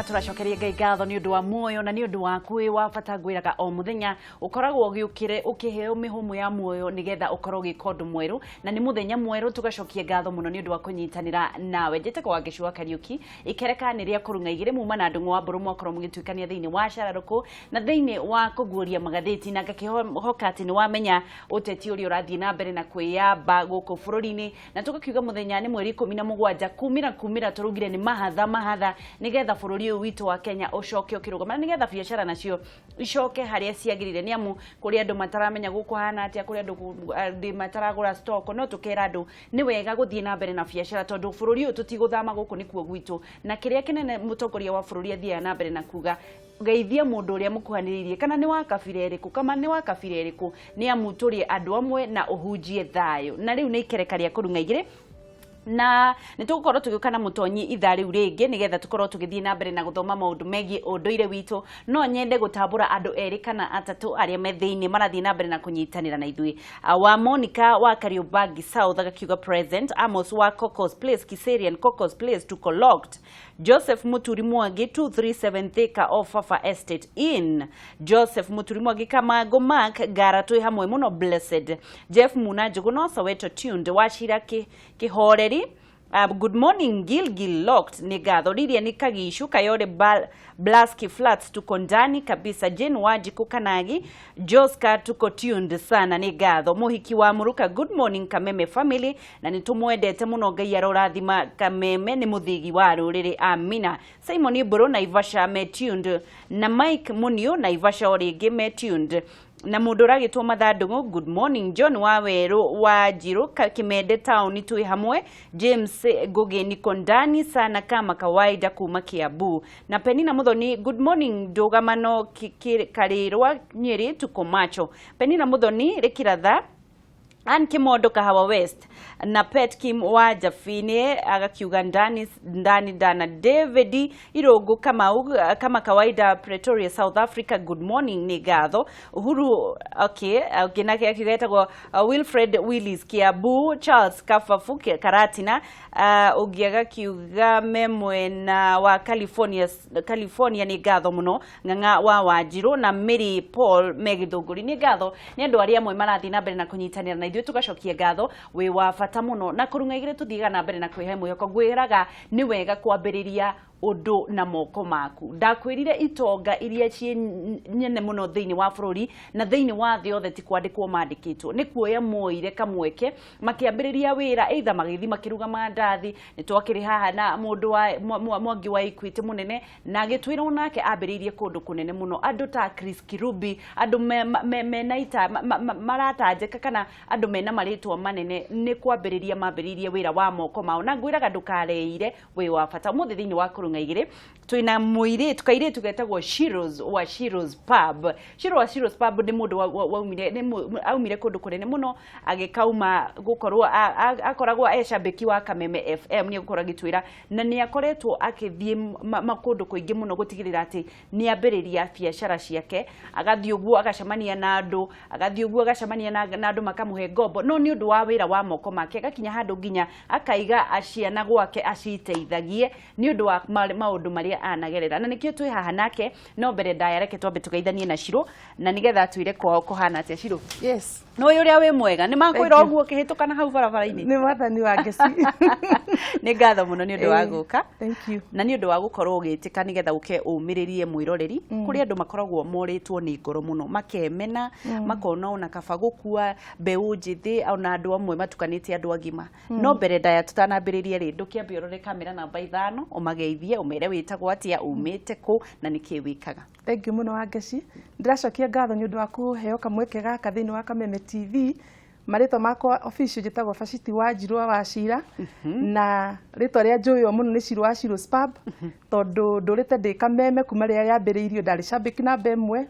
Tũracokeria Ngai ngatho nĩ ũndũ wa muoyo na nĩ ũndũ waku wĩ wa bata. Ngwĩraga o mũthenya ũkoragwo ũgĩũkĩre ũkĩheo mĩhũmũ ya muoyo nĩgetha ũkorwo ũgĩka ũndũ mwerũ, na nĩ mũthenya mwerũ. Tũgacokia ngatho mũno nĩ ũndũ wa kũnyitanĩra nawe. Njĩtagwo Wangeci wa Kariũki. Ikereka nĩ rĩa kũrung'a igĩrĩ muma na Ndũng'ũ wa Mbũrũ, mwakorwo mũgĩtuĩkania thĩinĩ wa cararũkũ na thĩinĩ wa kũguũria magathĩti, na ngakĩhoka atĩ nĩ wamenya ũteti ũrĩa ũrathiĩ na mbere na kwĩyamba gũkũ bũrũri-inĩ. Na tũgakiuga mũthenya nĩ mweri 17 kumĩra kumĩra, tũraugire nĩ mahatha mahatha nĩgetha bũrũri ũyũ witũ wa Kenya ũcoke ũkĩrũgama, na nĩgetha biacara nacio icoke harĩa ciagĩrĩire, nĩ amu kũrĩ andũ mataramenya gũkũhana atĩa, kũrĩ andũ mataragũra stock. No tũkera andũ nĩ wega gũthiĩ na mbere na biacara, tondũ bũrũri ũyũ tũtigũthama, gũkũ nĩkuo gwitũ. Na kĩrĩa kĩnene mũtongoria wa bũrũri athiaga na mbere na kuga, geithia mũndũ ũrĩa mũkuhanĩrĩirie, kana nĩ wa kabira ĩrĩkũ, kana nĩ wa kabira ĩrĩkũ, nĩ amu tũrĩ andũ amwe, na ũhunjie thayũ. Na rĩu nĩ ikereka rĩa kũrung'a igĩrĩ, na nĩ tũgũkorwo tũgĩũka na mũtonyi ithaa rĩu rĩngĩ nĩgetha tũkorwo tũgĩthiĩ na mbere na gũthoma maũndũ megiĩ ũndũire witũ. No nyende gũtambũra andũ erĩ kana atatũ arĩa me thĩinĩ marathiĩ na mbere na kũnyitanĩra na ithuĩ. Wa Monica wa Kariobangi South agakiuga present. Amos wa Cocos Place, Kiserian Cocos Place, tuko locked. Joseph Muturi Mwangi, 237 Thika of Fafa Estate in Joseph Muturi Mwangi, Kamango Mark Gara, twĩ hamwe mũno, blessed. Jeff Muna Njũgũno, Soweto tuned. Wachira Kihoreri, good morning Gilgil, locked. Nĩ ngatho. Lilian Kagishu, Kayole Blaski Flats, tuko ndani kabisa. Jane Wanjiku Kanagi, Joska, tuko tuned sana, nĩ ngatho. Muhiki wa Muruka, good morning Kameme family, na nĩ tũmwendete mũno. Ngai arorathima Kameme, nĩ mũthigi wa rũrĩrĩ, amina. Simon Mburu, Naivasha, me tuned, na Mike Munio, Naivasha o rĩngĩ, me tuned, na mũndũ ũragĩtwo Mathandũgũ, good morning. John wa Werũ wa Njirũ, Kimende town, twĩ hamwe. James Ngugi, niko ndani sana kama kawaida kuma Kiambu. Na Penina Muthoni, good morning Ndũgamano, Karĩrwa Nyĩrĩ, tuko macho. Penina Muthoni Rĩkiratha, Ann Kimondo, Kahawa West, na Pet Kim wa Jafini agakiuga ndani ndani dana. David Irungu Kamau, kama kawaida Pretoria, South Africa, good morning, nĩ ngatho. Uhuru, okay, nake akiuga etagwo Wilfred Willis, Kiambu. Charles Kababu, Karatina, ũngĩ agakiuga me mwena wa California, California, nĩ ngatho mũno. Ng'ang'a wa Wanjirũ na Mary Paul me Gĩthũngũri, nĩ ngatho. Nĩ andũ arĩa amwe marathiĩ na mbere na kũnyitanĩra na ithuĩ, tũgacokia ngatho, wĩ wa bata mũno. Na kũrung'a igĩrĩ tũthiaga na mbere na kwĩhe mwĩhoko. Ngwĩraga nĩ wega kwambĩrĩria ũndũ na moko maku. Ndakwĩrire itonga iria ciĩ nyene mũno thĩinĩ wa bũrũri na thĩinĩ wa thĩ yothe ti kwandĩkwo mandĩkĩtwo, nĩ kuoya moire kamweke makĩambĩrĩria wĩra, either magĩthiĩ makĩruga mandathi. Nĩ twakĩrĩ haha na mũndũ wa Mwangi wa Equity mũnene, na agĩtwĩra onake ambĩrĩirie kũndũ kũnene mũno. Andũ ta Chris Kirubi, andũ mena ita maratanjĩka kana andũ mena marĩtwa manene, nĩ kwambĩrĩria mambĩrĩirie wĩra wa moko mao. Na ngwĩraga ndũkareire, wĩ wa bata. Ũmũthĩ thĩinĩ wa kũrung'a igĩrĩ twĩna mũirĩtu, kairĩtu getagwo Shiros wa Shiros Pub. Shiro wa Shiros Pub nĩ mũndũ waumire nĩ aumire kũndũ kũnene mũno, agĩkauma gũkorwo akoragwo e cambĩki wa Kameme FM. Nĩ egũkorwo agĩtwĩra na nĩ akoretwo akĩthiĩ kũndũ kũingĩ mũno gũtigĩrĩra atĩ nĩ ambĩrĩria biacara ciake. Agathiĩ ũguo agacemania na andũ, agathiĩ ũguo agacemania na andũ makamũhe ngombo, no nĩ ũndũ wa wĩra wa moko make agakinya handũ nginya akaiga ciana gwake aciteithagie nĩ ũndũ wa maũndũ marĩa anagerera, na nĩkĩo twĩ haha nake. No mbere ndaya, reke twambe tũgeithanie na Shiro na nĩgetha atwĩre kwao kũhana atĩa. Shiro? Yes. Nĩ ũrĩa wĩ mwega? Nĩ makwĩra ũguo ũkĩhĩtũka na hau barabara-inĩ? Nĩ mwathani wa ngeci. Nĩ ngatho mũno nĩ ũndũ wa gũka Thank you. na nĩ ũndũ wa gũkorwo ũgĩtĩka nĩgetha ũke ũmĩrĩrie mwĩroreri. Kũrĩ andũ makoragwo morĩtwo nĩ ngoro mũno, makemena, makona ona kaba gũkua, mbeũ njĩthĩ ona andũ amwe matukanĩte andũ agima. No mbere ndaya tũtanambĩrĩria rĩ, ndũkĩambe ũrore kamera namba 5, ũmageithie, ũmere wĩtagwo atĩa, umĩte kũ na nĩkĩ wĩkaga. Thank you mũno Wangeci. Ndĩracokia ngatho nĩ ũndũ wa kũheo kamweke gaka thĩinĩ wa Kameme TV. Marĩtwa makwa official njĩtagwo Baciti Wanjirũ wa Wachira, na rĩtwa rĩa njũĩo mũno nĩ Shiro wa Shiro's Pub, tondũ ndũrĩte ndĩ Kameme kuma rĩrĩa yambĩrĩirio. Ndarĩ cambĩki namba 1.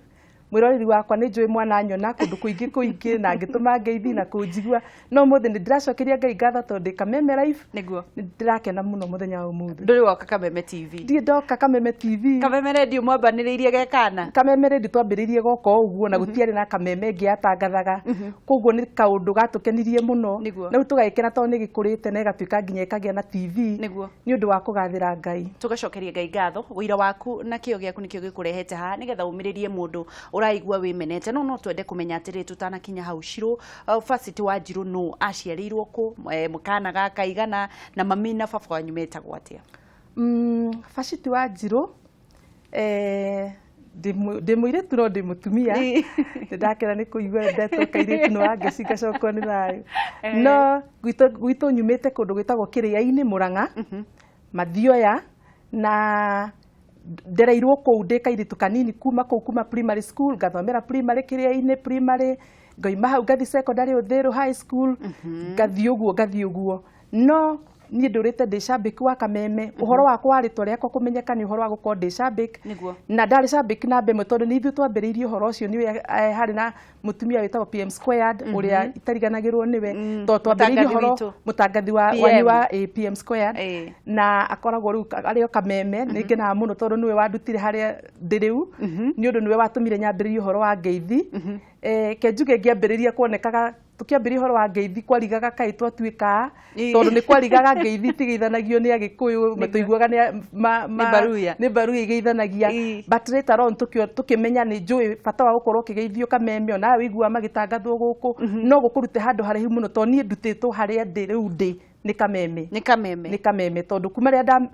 Mwĩroreri wakwa, nĩ njũĩ mwana nyona kũndũ kũingĩ kũingĩ na ngĩtũma ngeithi na kũnjigua, no ũmũthĩ nĩ ndĩracokeria Ngai ngatho tondũ ndĩ Kameme Live. Nĩ ndĩrakena mũno mũthenya wa ũmũthĩ. Ndũrĩ woka Kameme TV? Ndirĩ ndoka Kameme TV. Kameme Radio mwambanĩrĩirie gekana? Kameme Radio twambĩrĩirie goka o ũguo, na gũtiarĩ na Kameme ĩngĩ yatangathaga, koguo nĩ kaũndũ gatũkenirie mũno. Na rĩu tũgagĩkena tondũ nĩ gĩkũrĩte na ĩgatuĩka nginya ĩkagĩa na TV. Nĩ ũndũ wa kũgathĩra Ngai. Tũgacokeria Ngai ngatho. Wĩira waku na kĩo gĩaku nĩkĩo gĩkũrehete haha, nĩgetha ũmĩrĩrie mũndũ ũraigua wĩmenete. No twende kũmenya atĩrĩ, tũtanakinya hau, Shirũ, Facity wa Njirũ nũ, aciarĩirwo kũ, kana gaka igana, na mami na baba wanyu metagwo atĩa? Facity wa Njirũ, ndĩ mũirĩtu no ndĩ mũtumia. Nĩ ndakena nĩ kũigua ndetwo kairĩtu nĩ wangeci, ngacokwo nĩ thayũ. No gwitũ nyumĩte kũndũ gwĩtagwo Kĩrĩa-inĩ, Mũrang'a, Mathioya, na ndereirwo kũu ndĩ kairĩtu kanini, kuma kũu, kuma primary school, ngathomera primary Kĩrĩa-inĩ primary, ngaima hau ngathi secondary Ũthĩrũ High School, ngathiĩ ũguo ngathiĩ ũguo. No niĩ ndũrĩte ndĩ shabiki wa Kameme. Ũhoro wakwa wa rĩtwa rĩakwa kũmenyeka nĩ ũhoro wa gũkorwo ndĩ shabiki. Na ndarĩ shabiki namba ĩmwe tondũ nĩ ithuĩ twambĩrĩirie ũhoro ũcio. Nĩ harĩ na mũtumia wĩtagwo PM Squared, ũrĩa itariganagĩrwo nĩwe, tondũ twambĩrĩirie Mũtangathi ũhoro witũ. Mũtangathi wa PM. Wanyu wa PM Squared, na akoragwo rĩu arĩ o Kameme. Nĩ ngenaga mũno tondũ nĩwe wandutire harĩa ndĩ rĩu, nĩ ũndũ nĩwe watũmire nyambĩrĩrie ũhoro wa ngeithi. Ke njuge ngĩambĩrĩria kuonekaga tũkĩambĩrĩria ũhoro wa ngeithi, kwarigaga kaĩ twatuĩka, tondũ nĩ kwarigaga ngeithi itigeithanagio nĩ Agĩkũyũ, tũiguaga nĩ Nĩ Baruya. Nĩ Baruya igeithanagia. But later on tũkĩmenya nĩ njũĩ bata wa gũkorwo ũkĩgeithio Kameme, onawe wĩiguaga magĩtangathwo gũkũ, no gũkũrute handũ haraihu mũno, tondũ niĩ ndutĩtwo harĩa ndĩ rĩu ndĩ nĩ Kameme. Nĩ Kameme. Nĩ Kameme, tondũ kuma rĩrĩa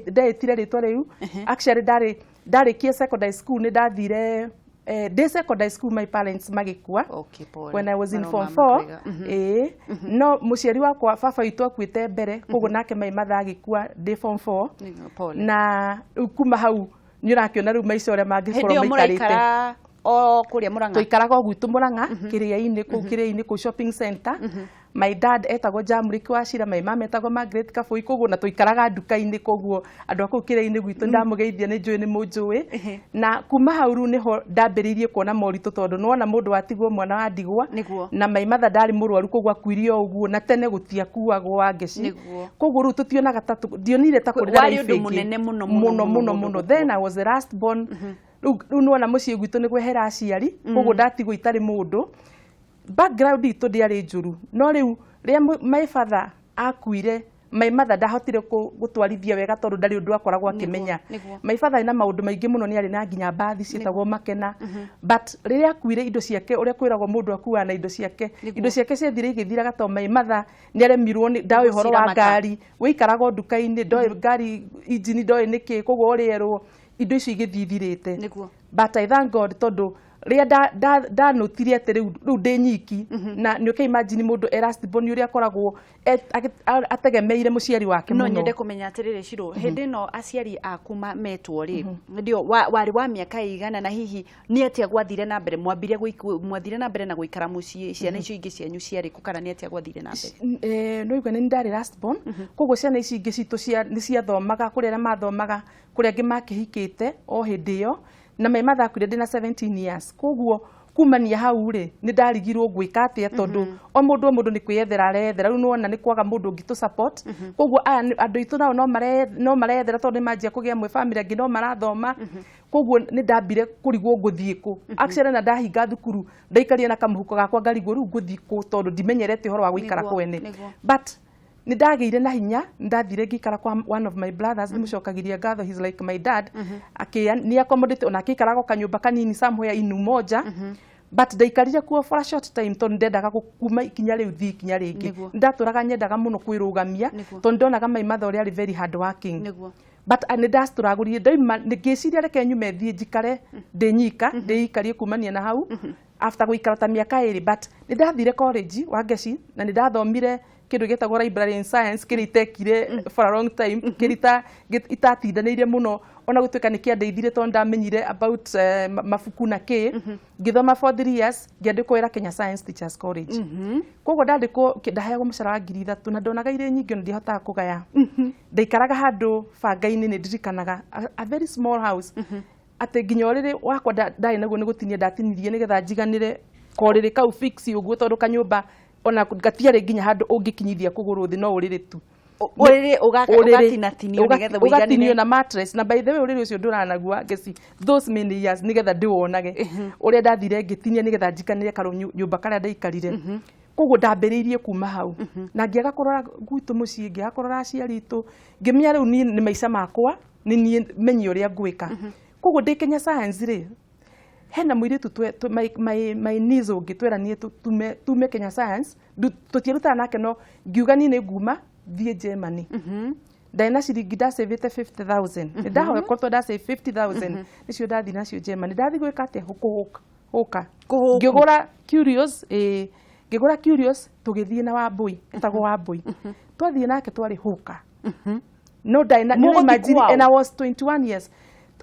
ndeĩtire rĩtwa rĩu, actually ndarĩkie secondary school, nĩ ndathire, ndĩ secondary school my parents magĩkua. Okay, pole. When I was in form Maroma 4. makwega. Ĩĩ, no mũciari wakwa, baba witũ akuĩte mbere, koguo nake mai mathaa agĩkua ndĩ form 4. Pole. Na rĩu kuma hau nĩ ũrakĩona rĩu maica ũrĩa Hĩndĩ mangĩkorwo ĩyo maikarĩte. Mũraikara o kũrĩa Mũrang'a? Tũikaraga o gwitũ Mũrang'a, Kĩrĩa-inĩ kũu, Kĩrĩa-inĩ kũu shopping center. My dad etagwo Jamrick Wachira, my mom etagwo Margaret Kabui, koguo na tũikaraga nduka-inĩ, koguo andũ a kũu Kĩrĩa-inĩ gwitũ ndamũgeithia, nĩ njũĩ nĩ mũnjũĩ. Na kuma hau rĩu nĩho ndambĩrĩirie kuona moritũ, tondũ nĩwona mũndũ watigwo mwana wa ndigwa. Na my mother ndarĩ mũrwaru, koguo akuire o ũguo, na tene gũtiakuagwo, Wangeci. Koguo rĩu tũtionaga ta ndionire ta kũrĩ na Warĩ life ũndũ ĩngĩ. Mũnene mũno, mũno mũno, mũno mũno mũno. gũkua. Then I was the last born. Rĩu nĩwona mũciĩ gwitũ nĩ kwehera aciari, koguo ndatigwo itarĩ mũndũ. Background itũ ndĩarĩ njũru, no rĩu rĩrĩa my father akuire, my mother ndahotire gũtwarithia wega tondũ ndarĩ ũndũ akoragwo akĩmenya. My father ena maũndũ maingĩ mũno, nĩ arĩ na nginya mbathi ciĩtagwo Makena, but rĩrĩa akuire, indo ciake, ũrĩa kwĩragwo mũndũ akuaga na indo ciake, indo ciake ciathire igĩthiraga, tondũ my mother nĩ aremirwo nĩ ndoĩ ũhoro wa Gũciramata. ngari, wĩikaraga o nduka-inĩ, ndoĩ ngari injini, ndoĩ nĩkĩ, koguo ũrĩerwo indo icio igĩthiĩ ithirĩte. But I thank God, tondũ rĩrĩa ndanũtirie atĩ rĩu ndĩ nyiki, na nĩ ũka imagine mũndũ e last born ũrĩa akoragwo ategemeire mũciari wake No mũno. Nyende kũmenya atĩrĩrĩ, Shiro, hĩndĩ ĩno aciari aku metwo rĩ, hĩndĩ ĩyo warĩ wa mĩaka ĩigana, na hihi nĩ atĩa gwathire na mbere? Mwambire mwathire na mbere na gũikara mũciĩ, ciana icio ingĩ cianyu ciarĩ kũ, kana nĩ atĩa gwathire na mbere? No igua nĩ ndarĩ last born, koguo ciana ici ingĩ citũ nĩ ciathomaga, kũrĩ arĩa mathomaga, kũrĩ angĩ makĩhikĩte o hĩndĩ ĩyo, na my mother akuire ndĩna 17 years. Koguo kumania hau rĩ, nĩ ndarigirwo gwĩka atĩa, tondũ o mũndũ nĩ kwĩyethera areyethera. Rĩu nĩwona nĩ kwaga mũndũ ũngĩ tũ support, koguo aya andũ aitũ nao no mareyethera, tondũ nĩ manjia kũgĩa amwe family, angĩ no marathoma. Koguo nĩ ndambire kũrigwo ngũthiĩ kũ. Actually, na ndahinga thukuru, ndaikarire na kamũhuko gakwa, ngarigwo rĩu ngũthiĩ kũ, tondũ ndimenyerete ũhoro wa gũikara kwene. But nĩ ndagĩire na hinya, nĩ ndathire ngĩikara kwa one of my brothers. Nĩ mũcokagĩria ngatho, he's like my dad. Nĩ accommodate, ona akĩikaraga o kanyũmba kanini somewhere in Umoja, but ndaikarire kuo for a short time, tondũ ndendaga kuma ikinya rĩu thiĩ ikinya rĩngĩ. Ndatũraga nyendaga mũno kwĩrũgamia, tondũ ndonaga my mother ũrĩa arĩ very hard working. But nĩ ndastruggle, ndaima ngĩciria reke nyume thiĩ njikare ndĩ nyika, ndĩikarie kumania na hau after gũikara ta mĩaka 2. But nĩ ndathire college, Wangeci, na nĩ ndathomire kĩndũ gĩtagwo library and science, kĩrĩa itekire for a long time, kĩrĩa itatindanĩire mũno, ona gũtuĩka nĩ kĩandeithirie tondũ ndamenyire about mabuku na kĩ. Ngĩthoma for 3 years, ngĩandĩkwo wĩra Kenya Science Teachers College. Koguo ndandĩkwo, ndaheagwo mũcara wa 3,000, na ndonaga irĩ nyingĩ, ona ndiahotaga kũgaya. Ndaikaraga handũ banga-inĩ, nĩ ndirikanaga a very small house. Atĩ nginya ũrĩrĩ wakwa ndarĩ naguo nĩ gũtinia ndatinirie nĩgetha njiganĩre korĩrĩ kau fix ũguo, tondũ kanyũmba ona gatiarĩ nginya handũ ũngĩkinyithia kũgũrũ thĩ, no ũrĩrĩ tu. Ũrĩrĩ Ũrĩrĩ, ũgatinatinio nĩgetha ũgatinio ũiganĩre. Na mattress. Na by the way, ũrĩrĩ ũcio ndũranaguo ngeci those many years nĩgetha ndĩwonage ũrĩa ndathire ngĩtinia nĩgetha njikanĩre karũ nyũmba karĩa ndaikarire. Koguo ndambĩrĩirie kuma hau na ngĩaga kũrora gwitũ mũciĩ, ngĩaga kũrora aciari itũ, ngĩmenya rĩu niĩ nĩ maica makwa, nĩ niĩ menye ũrĩa ngwĩka. Koguo ndĩ Kenya Science rĩ, hena mũirĩtu my niece ũngĩ tweranire tume Kenya Science. Tũtiarutaga nake, no ngiuga niĩ nĩ nguma thiĩ Germany. Ndarĩ na ciringi ndacĩvĩte 50,000, nĩ ndahoya koretwo ndasave 50,000, nĩcio ndathiĩ nacio Germany. Ndathiĩ gwĩka atĩa? Kũhũka hũka. Kũhũku. Ngĩgũra Curios, ĩĩ, ngĩgũra Curios, tũgĩthiĩ na Wambui, etagwo Wambui, twathiĩ nake twarĩ hũka, no ndarĩ na Mũgũthiĩ imagine, kwao? and I was 21 years.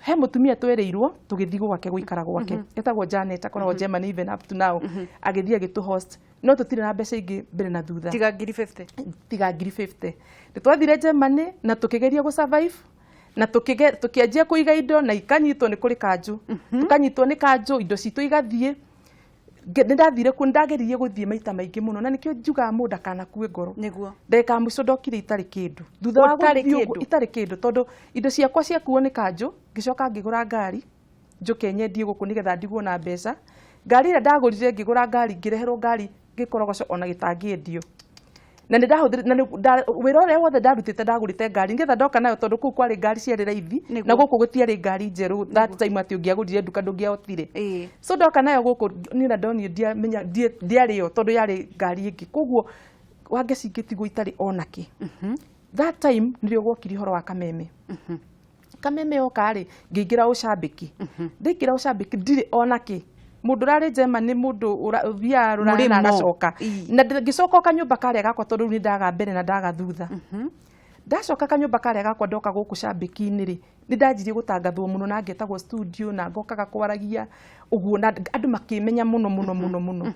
He mũtumia twereirwo tũgĩthiĩ gwake gũikara gwake, etagwo Janet, akoragwo Germany even up to now. Agĩthiĩ agĩtũ host, no tũtirĩ na mbeca ingĩ mbere na thutha. Tiga ngiri 50. Tiga ngiri 50. Nĩ twathire Germany na tũkĩgeria gũ survive na tũkĩanjia kũiga indo na ikanyitwo nĩ kũrĩ kanjũ, tũkanyitwo nĩ kanjũ, indo citũ igathiĩ. Nĩ ndathire kuo, nĩ ndageririe gũthiĩ maita maingĩ mũno, na nĩkĩo njugaga mũndũ ndakanakue ngoro. Ndagĩka ya mũico ndokire itarĩ kĩndũ thutha wa Ũtarĩ gũthiĩ ũguo, kĩndũ? Itarĩ kĩndũ, tondũ indo ciakwa ciakuo nĩ kanjũ. Ngĩcoka ngĩgũra ngari njũke nyendie gũkũ nĩgetha ndigwo na mbeca. Ngari ĩrĩa ndagũrire, ngĩgũra ngari, ngĩreherwo ngari gĩkorogoco ona gĩtangĩendio, na nĩ ndahũthĩrire na wĩra ũrĩa wothe ndarutĩte ndagũrĩte ngari nĩgetha ndoka nayo, tondũ kũu kwarĩ ngari ciarĩ raithi na gũkũ gũtiarĩ ngari njerũ that time atĩ ũngĩagũrire nduka ndũngĩahotire. So ndoka nayo gũkũ niĩ na ndonire ndiamenya ndiarĩ yo, tondũ yarĩ ngari ĩngĩ. Koguo Wangeci ngĩtigwo itarĩ ona kĩ. That time nĩrĩo gwokire ũhoro wa Kameme. Kameme yoka rĩ, ngĩingĩra ũcambĩki. Ndaingĩra ũcambĩki ndirĩ ona kĩ. Mũndũ ũrarĩ Germany, mũndũ ũthiaga rũraya na Mũrĩmo. agacoka na ngĩcoka o kanyũmba karĩa gakwa, tondũ rĩu nĩ ndaga mbere na ndaga thutha. Ndacoka kanyũmba karĩa gakwa, ndoka gũkũ cambĩki-inĩ rĩ, nĩ ndanjirie gũtangathwo mũno na ngetagwo studio na ngokaga kwaragia ũguo na andũ makĩmenya mũno mũno mũno mũno.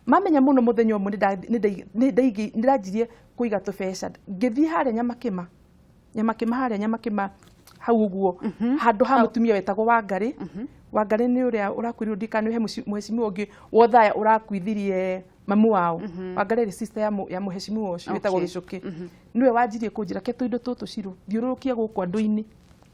Mamenya mũno, mũthenya ũmwe nĩ ndanjirie kũiga tũbeca, ngĩthiĩ harĩa Nyamakĩma, Nyamakĩma, harĩa Nyamakĩma hau ũguo, handũ ha mũtumia wetagwo Wangarĩ. Wangarĩ nĩ ũrĩa ũrakuirirwo, ndikana he mũhecimiwa ũngĩ wothaya ũrakuithirie mamu wao. Wangarĩ arĩ sister ya mũhecimiwa ũcio wĩtagwo Gĩcũkĩ. Nĩwe wanjirie kũnjĩra ke tũindo tũtũ cirũ thiũrũrũkia gũkũ andũ-inĩ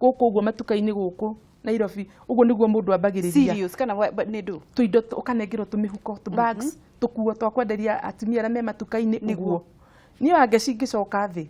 gũkũ ũguo matuka-inĩ gũkũ Nairobi ũguo nĩguo mũndũ ambagĩrĩria. Serious kana nĩ ndũ? Tũindo ũkanengerwo tũmĩhuko, tũ bags, tũkuo twa kwenderia atumia arĩa me matuka-inĩ ũguo. Niĩ Wangeci ngĩcoka thĩ,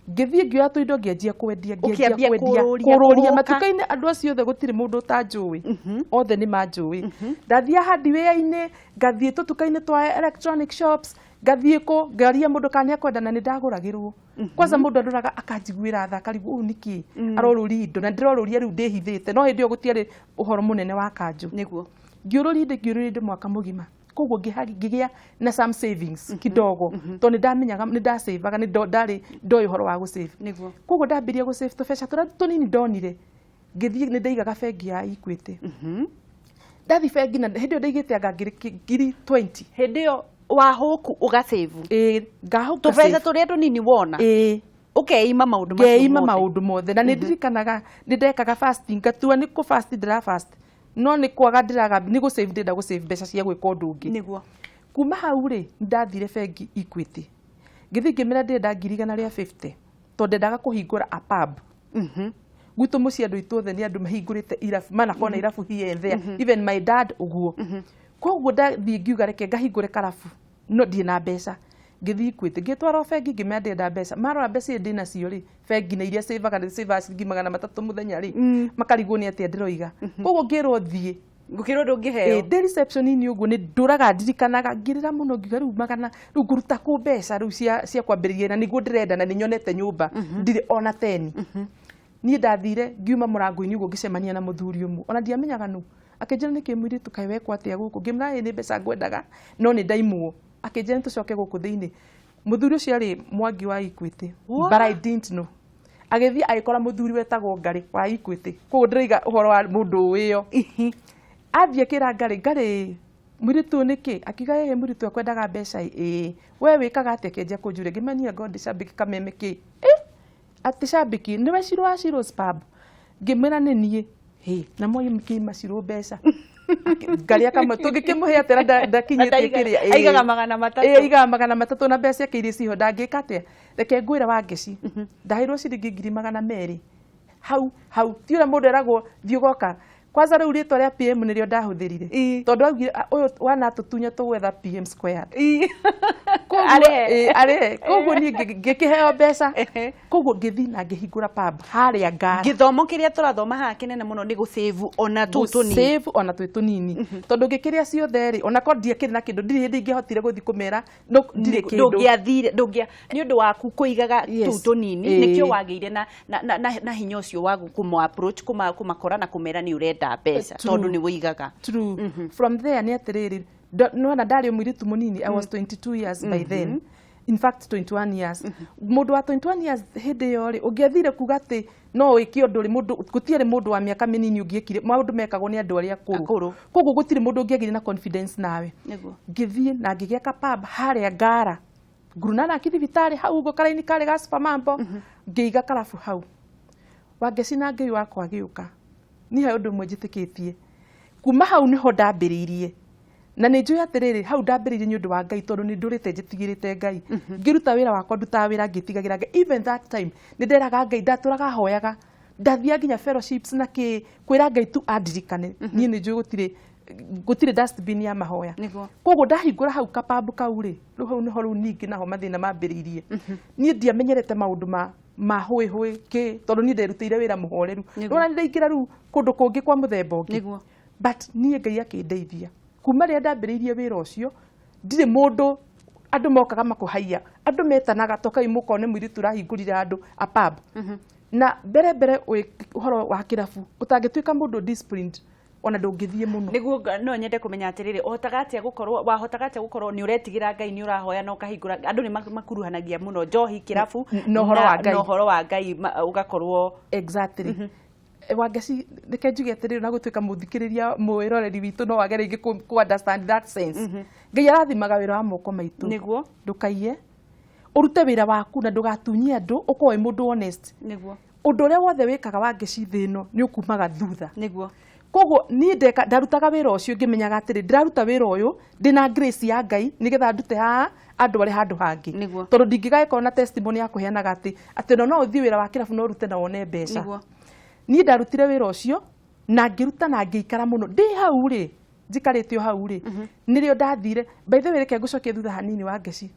ngĩthiĩ ngĩoya tũindo, ngĩanjia kwendia, ngĩanjia Ũkĩambia kwendia kũrũria, kũrũria kũhũka. Matuka-inĩ. Andũ acio othe gũtirĩ mũndũ ũtanjũĩ, othe nĩ manjũĩ. Ndathiĩ hardware-inĩ, ngathiĩ tũtuka-inĩ twa electronic shops, ngathiĩ kũ ngaria mũndũ kana nĩ akwenda, na nĩ ndagũragĩrwo. Kwanza mũndũ andoraga akanjiguĩra tha, akarigwo ũyũ nĩkĩ arorũria indo, na ndĩrorũria rĩu ndĩhithĩte, no hĩndĩ ĩyo gũtiarĩ ũhoro mũnene wa kanjũ. Ngĩũrũria indo, ngĩũrũria indo mwaka mũgima. Koguo ngĩgĩa na some savings kidogo, tondũ nĩ ndamenyaga nĩ ndasavaga, nĩ ndarĩ ndoĩ ũhoro wa gũsave. Koguo ndambĩrĩria gũsave tũbeca tũrĩa tũnini ndonire, ngĩthiĩ nĩ ndaigaga bengi ya Equity. Ndathiĩ bengi na hĩndĩ ĩyo ndaigĩte anga ngiri 20. Hĩndĩ ĩyo wahũku ũgasave? Ĩĩ, ngahũka. Tũbeca tũrĩa tũnini wona, ũkeima maũndũ macio Ngeima mothe. Maũndũ mothe. Na nĩ ndirikanaga nĩ ndekaga fasting, ngatua nĩ kũ fast ndĩra fast, no nĩ kwaga ndĩraga, nĩ gũ save ndĩrenda gũ save mbeca cia gwĩka ũndũ ũngĩ. Kuma hau rĩ, ndathire bengi Equity, ngĩthiĩ ngĩmĩra ndĩrenda ngiri 150, tondũ ndendaga kũhingũra a pub. Gwitũ mũciĩ andũ aitũ othe nĩ andũ mahingũrĩte irabu, manakorwo na irabu here and there, even my dad ũguo. Koguo ndathiĩ ngiuga reke ngahingũre karabu, no ndirĩ na mbeca. Ngĩthiĩ Equity, ngĩtwara o bengi, ngĩmera ndĩrenda mbeca. Marora mbeca iria ndĩ nacio rĩ bengi na iria savaga, nĩ savaga ciringi 300 mũthenya rĩ, makarigwo nĩ atĩa ndĩroiga. Koguo ngĩrwo thiĩ. Ngũkĩrwo ndũngĩheo. Ĩ, ndĩ reception-inĩ ũguo nĩ ndũraga ndirikanaga ngĩrĩra mũno, ngiuga rĩu magana rĩu ngũruta kũ mbeca rĩu cia kwambĩrĩria, na nĩguo ndĩrenda na nĩ nyonete nyũmba, ndirĩ ona teni. Niĩ ndathire ngiuma mũrango-inĩ ũguo, ngĩcemania na mũthuri ũmwe ona ndiamenyaga nũ. Akĩnjĩra, "Nĩkĩ mũirĩtu, kaĩ wekwo atĩa gũkũ?" Ngĩmwĩra, "Ĩ, nĩ mbeca ngwendaga no nĩ ndaimwo." Akĩnjĩra nĩ tũcoke gũkũ thĩinĩ. Mũthuri ũcio arĩ Mwangi wa Equity. But I didn't know. Agĩthiĩ agĩkora mũthuri wetagwo Ngarĩ wa Equity. Koguo ndĩroiga ũhoro wa mũndũ ũĩyo. Athiĩ akĩra Ngarĩ, "Ngarĩ, mũirĩtu ũyũ nĩkĩ?" Akiuga, "Ĩĩ, mũirĩtu ekwendaga mbeca." "Ĩĩ, we wĩkaga atĩa?" Akĩanjia kũnjũria. Ngĩmenia ngo ndĩ cambĩki Kameme kĩ. "Ĩ, atĩ cambĩki nĩwe Shiro wa Shiro's Pub?" Ngĩmwĩra nĩ niĩ. Hĩ, na moi kĩima Cirũ mbeca ngarĩa kamwe tũngĩkĩmũhe atĩa na ndakinyĩtie kĩrĩa. Ĩĩ. Aigaga 300. Ĩĩ, aigaga 300 na mbeca ciake iria ciho ndangĩka atĩa. Reke ngwĩre Wangeci, ndaheirwo ciringi 200,000 hau hau, ti ũrĩa mũndũ eragwo thiĩ ũgoka. Kwanza rĩu rĩtwa rĩa PM nĩrĩo ndahũthĩrire, tondũ augire, "Ah, ũyũ wanatũtunya tũgwetha PM squared." Koguo- Arĩhe. Ĩĩ, arĩhe. Koguo niĩ ngĩkĩheo mbeca, koguo ngĩthiĩ na ngĩhingũra pub harĩa Ngara. Gĩthomo kĩrĩa tũrathoma haha kĩnene mũno nĩ gũsave ona tũu tũnini. Save ona twĩ tũnini, tondũ ngĩkĩrĩa ciothe rĩ, ona korwo ndiakĩrĩ na kĩndũ, ndirĩ hĩndĩ ingĩahotire gũthiĩ kũmera no ndirĩ kĩndũ. Ndũngĩathire ndũngĩa nĩ ũndũ waku kũigaga tũu tũnini, nĩkĩo wagĩire na hinya ũcio wa kũmũ approach, kũmakora na kũmera nĩ ũrenda mbeca, tondũ nĩ wĩigaga. True. From there nĩ atĩrĩrĩ, nĩwona ndarĩ o mũirĩtu mũnini. I was 22 years by then, in fact 21 years. Mũndũ wa 21 years hĩndĩ ĩyo rĩ, ũngĩathire kuga atĩ no wĩke ũndũ rĩ, mũndũ gũtiarĩ mũndũ wa mĩaka mĩnini ũngĩekire. Maũndũ mekagwo nĩ andũ arĩa akũrũ. Akũrũ. Koguo gũtirĩ mũndũ ũngĩagire na confidence nawe. Ngĩthiĩ na ngĩgĩaka pub harĩa Ngara, Guru Nanak thibitarĩ hau ũguo, karaini karĩ ga Supermambo, ngĩiga karabu hau. Wangeci, na Ngai wakwa agĩũka. Niĩ he ũndũ ũmwe njĩtĩkĩtie, kuma hau nĩho ndambĩrĩirie, na nĩ njũĩ atĩrĩrĩ, hau ndambĩrĩirie nĩ ũndũ wa Ngai, tondũ nĩ ndũrĩte njĩtigĩrĩte Ngai. Ngĩruta wĩra wakwa, ndutaga wĩra ngĩtigagĩra Ngai. Even that time nĩ nderaga Ngai, ndatũraga hoyaga, ndathiaga nginya fellowships na kĩ, kwĩra Ngai tu andirikane. Niĩ nĩ njũĩ gũtirĩ dustbin ya mahoya. Koguo ndahingũra hau kapambu kau rĩ, rĩu hau nĩho rĩu ningĩ naho mathĩna mambĩrĩirie. Niĩ ndiamenyerete maũndũ ma hũĩ hũĩ kĩ, tondũ niĩ nderutĩire wĩra mũhoreru. Nĩwona nĩ ndaingĩra rĩu kũndũ kũngĩ kwa mũthemba ũngĩ. But niĩ Ngai akĩndeithia. Kuma rĩrĩa ndambĩrĩirie wĩra ũcio, ndirĩ mũndũ andũ mokaga makũhaiya, andũ metanaga tokai mũkone mũirĩtu ũrahingũrire handũ a pub. Na mbere mbere ũhoro wa kĩrabu, ũtangĩtuĩka mũndũ disciplined, ona ndũngĩthiĩ mũno. Nĩguo no nyende kũmenya atĩrĩrĩ, ũhotaga atĩa gũkorwo, wahotaga atĩa gũkorwo nĩ ũretigĩra Ngai, nĩ ũrahoya na ũkahingũra? Andũ nĩ makuruhanagia mũno njohi, kĩrabu na ũhoro wa Ngai. Na ũhoro wa Ngai ũgakorwo. Exactly. Wangeci, reke njuge atĩrĩrĩ, na gũtuĩka mũthikĩrĩria mwĩroreri witũ no wage rĩngĩ kũ understand that sense, Ngai arathimaga wĩra wa moko maitũ. Ndũkaiye, ũrute wĩra waku na ndũgatunyie andũ, ũkorwo wĩ mũndũ honest. Ũndũ ũrĩa wothe wĩkaga, Wangeci, thĩ ĩno nĩ ũkumaga thutha. Koguo niĩ ndeka ndarutaga wĩra ũcio ngĩmenyaga atĩrĩ, ndĩraruta wĩra ũyũ ndĩna grace ya Ngai, nĩgetha ndute haha andware handũ hangĩ. Tondũ ndingĩgagĩkorwo na testimony ya kũheanaga atĩ no ũthiĩ wĩra wa kĩrabu no ũrute na wone mbeca. Niĩ ndarutire wĩra ũcio na ngĩruta na ngĩikara mũno ndĩ hau rĩ, njikarĩte o hau rĩ, nĩrĩo ndathire. By the way, reke ngũcokie thutha hanini, Wangeci.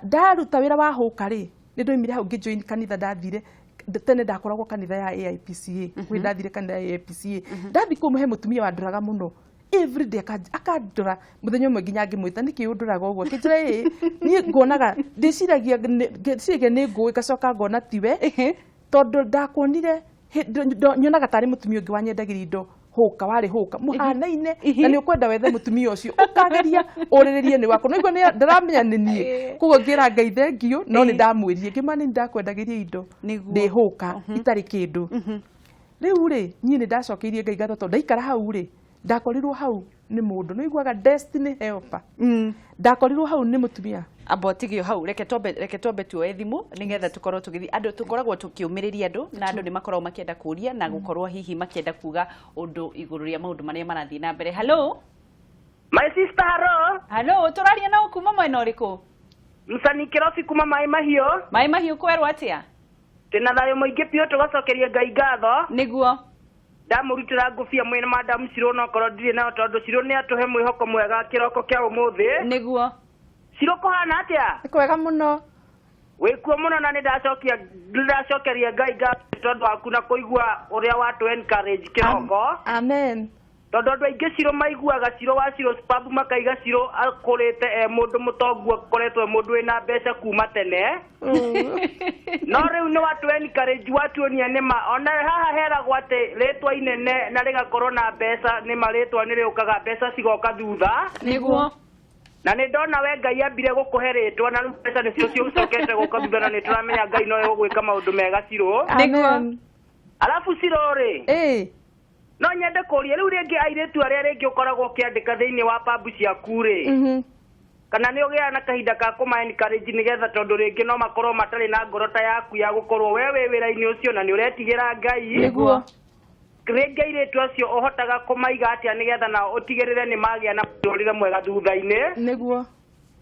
Ndaruta wĩra wa hũka rĩ, nĩ ndoimire hau ngĩjoin kanitha. Ndathire tene ndakoragwo kanitha ya AIPCA. Kwĩ ndathire kanitha ya AIPCA, ndathi kũu he mũtumia wandoraga mũno every day, akandora. Mũthenya ũmwe nginya ngĩmwĩta, "Nĩkĩ ũndoraga ũguo?" Akĩnjĩra, "Ĩĩ, niĩ nguonaga, ndĩciragia nĩ ngũĩ, ngacoka ngona tiwe, tondũ ndakuonire nyonaga tarĩ mũtumia ũngĩ wanyendagĩria indo hũka, warĩ hũka mũhanaine, na nĩ ũkwenda wethe mũtumia ũcio ũkageria ũrĩrĩrie nĩ wakwa, no igua ndĩramenya nĩ niĩ." Koguo ngĩra Ngai thengiũ, no nĩ ndamwĩrire, ngĩma nĩ ndakwendagĩria indo ndĩ hũka itarĩ kĩndũ. Rĩu rĩ, niĩ nĩ ndacokeirie Ngai ngatho, tondũ ndaikara hau rĩ, ndakorirwo hau nĩ mũndũ nĩ iguaga destiny helper. Ndakorirwo hau nĩ mũtumia. Amba ũtigio hau, reke twambe tuoe thimũ nĩgetha tũkorwo tũgĩthiĩ. Andũ tũkoragwo tũkĩũmĩrĩria andũ, na andũ nĩ makoragwo makĩenda kũria na gũkorwo hihi makĩenda kuga ũndũ igũrũ rĩa maũndũ marĩa marathiĩ na mbere. Hello. My sister, hello. Hello, tũraria nao kuma mwena ũrĩkũ? Msanii Kirobi kuma Maĩ Mahiũ. Maĩ Mahiũ kwerwo atĩa? Twĩna thayũ mũingĩ biũ, tũgacokeria Ngai ngatho. Ndamũrutĩra ngũbia mwĩna Madam Shiro, no korwo ndirĩ nayo, tondũ Shiro nĩ atũhe mwĩhoko mwega kĩroko kĩa ũmũthĩ. Shiro, kũhana atĩa? Nĩ kwega mũno. Wĩkuo mũno, na nĩ ndacokeria Ngai ngatho nĩ tondũ waku na kũigua ũrĩa watũ encourage kĩroko. Amen. Tondũ andũ aingĩ Ciro maiguaga Ciro wa Ciro Pub, makaiga Ciro akũrĩte e mũndũ mũtongu, akoretwo e mũndũ wĩna mbeca kuma tene, no rĩu nĩ watu encourage, watuonia nĩma ona haha heragwo atĩ rĩtwa inene na rĩgakorwo na mbeca, nĩma rĩtwa nĩ rĩũkaga, mbeca cigoka thutha. Na nĩ ndona we Ngai ambire gũkũhe rĩtwa, na rĩu mbeca nĩcio ciũcokete gũka thutha, na nĩ tũramenya Ngai nowe ũgwĩka maũndũ mega, Ciro. Amen. Arabu Ciro rĩ, no nyende kũria rĩu rĩngĩ, airĩtu arĩa rĩngĩ ũkoragwo ũkĩandĩka thĩinĩ wa pub ciaku rĩ, kana nĩ ũgĩaga na kahinda ka kũma encourage, nĩgetha tondũ rĩngĩ no makorwo matarĩ na ngoro ta yaku ya gũkorwo we wĩ wĩra-inĩ ũcio na nĩ ũretigĩra Ngai? Rĩngĩ airĩtu acio ũhotaga kũmaiga atĩa nĩgetha nao ũtigĩrĩre nĩ magĩa na mũtũrĩre mwega thutha-inĩ? Nĩguo.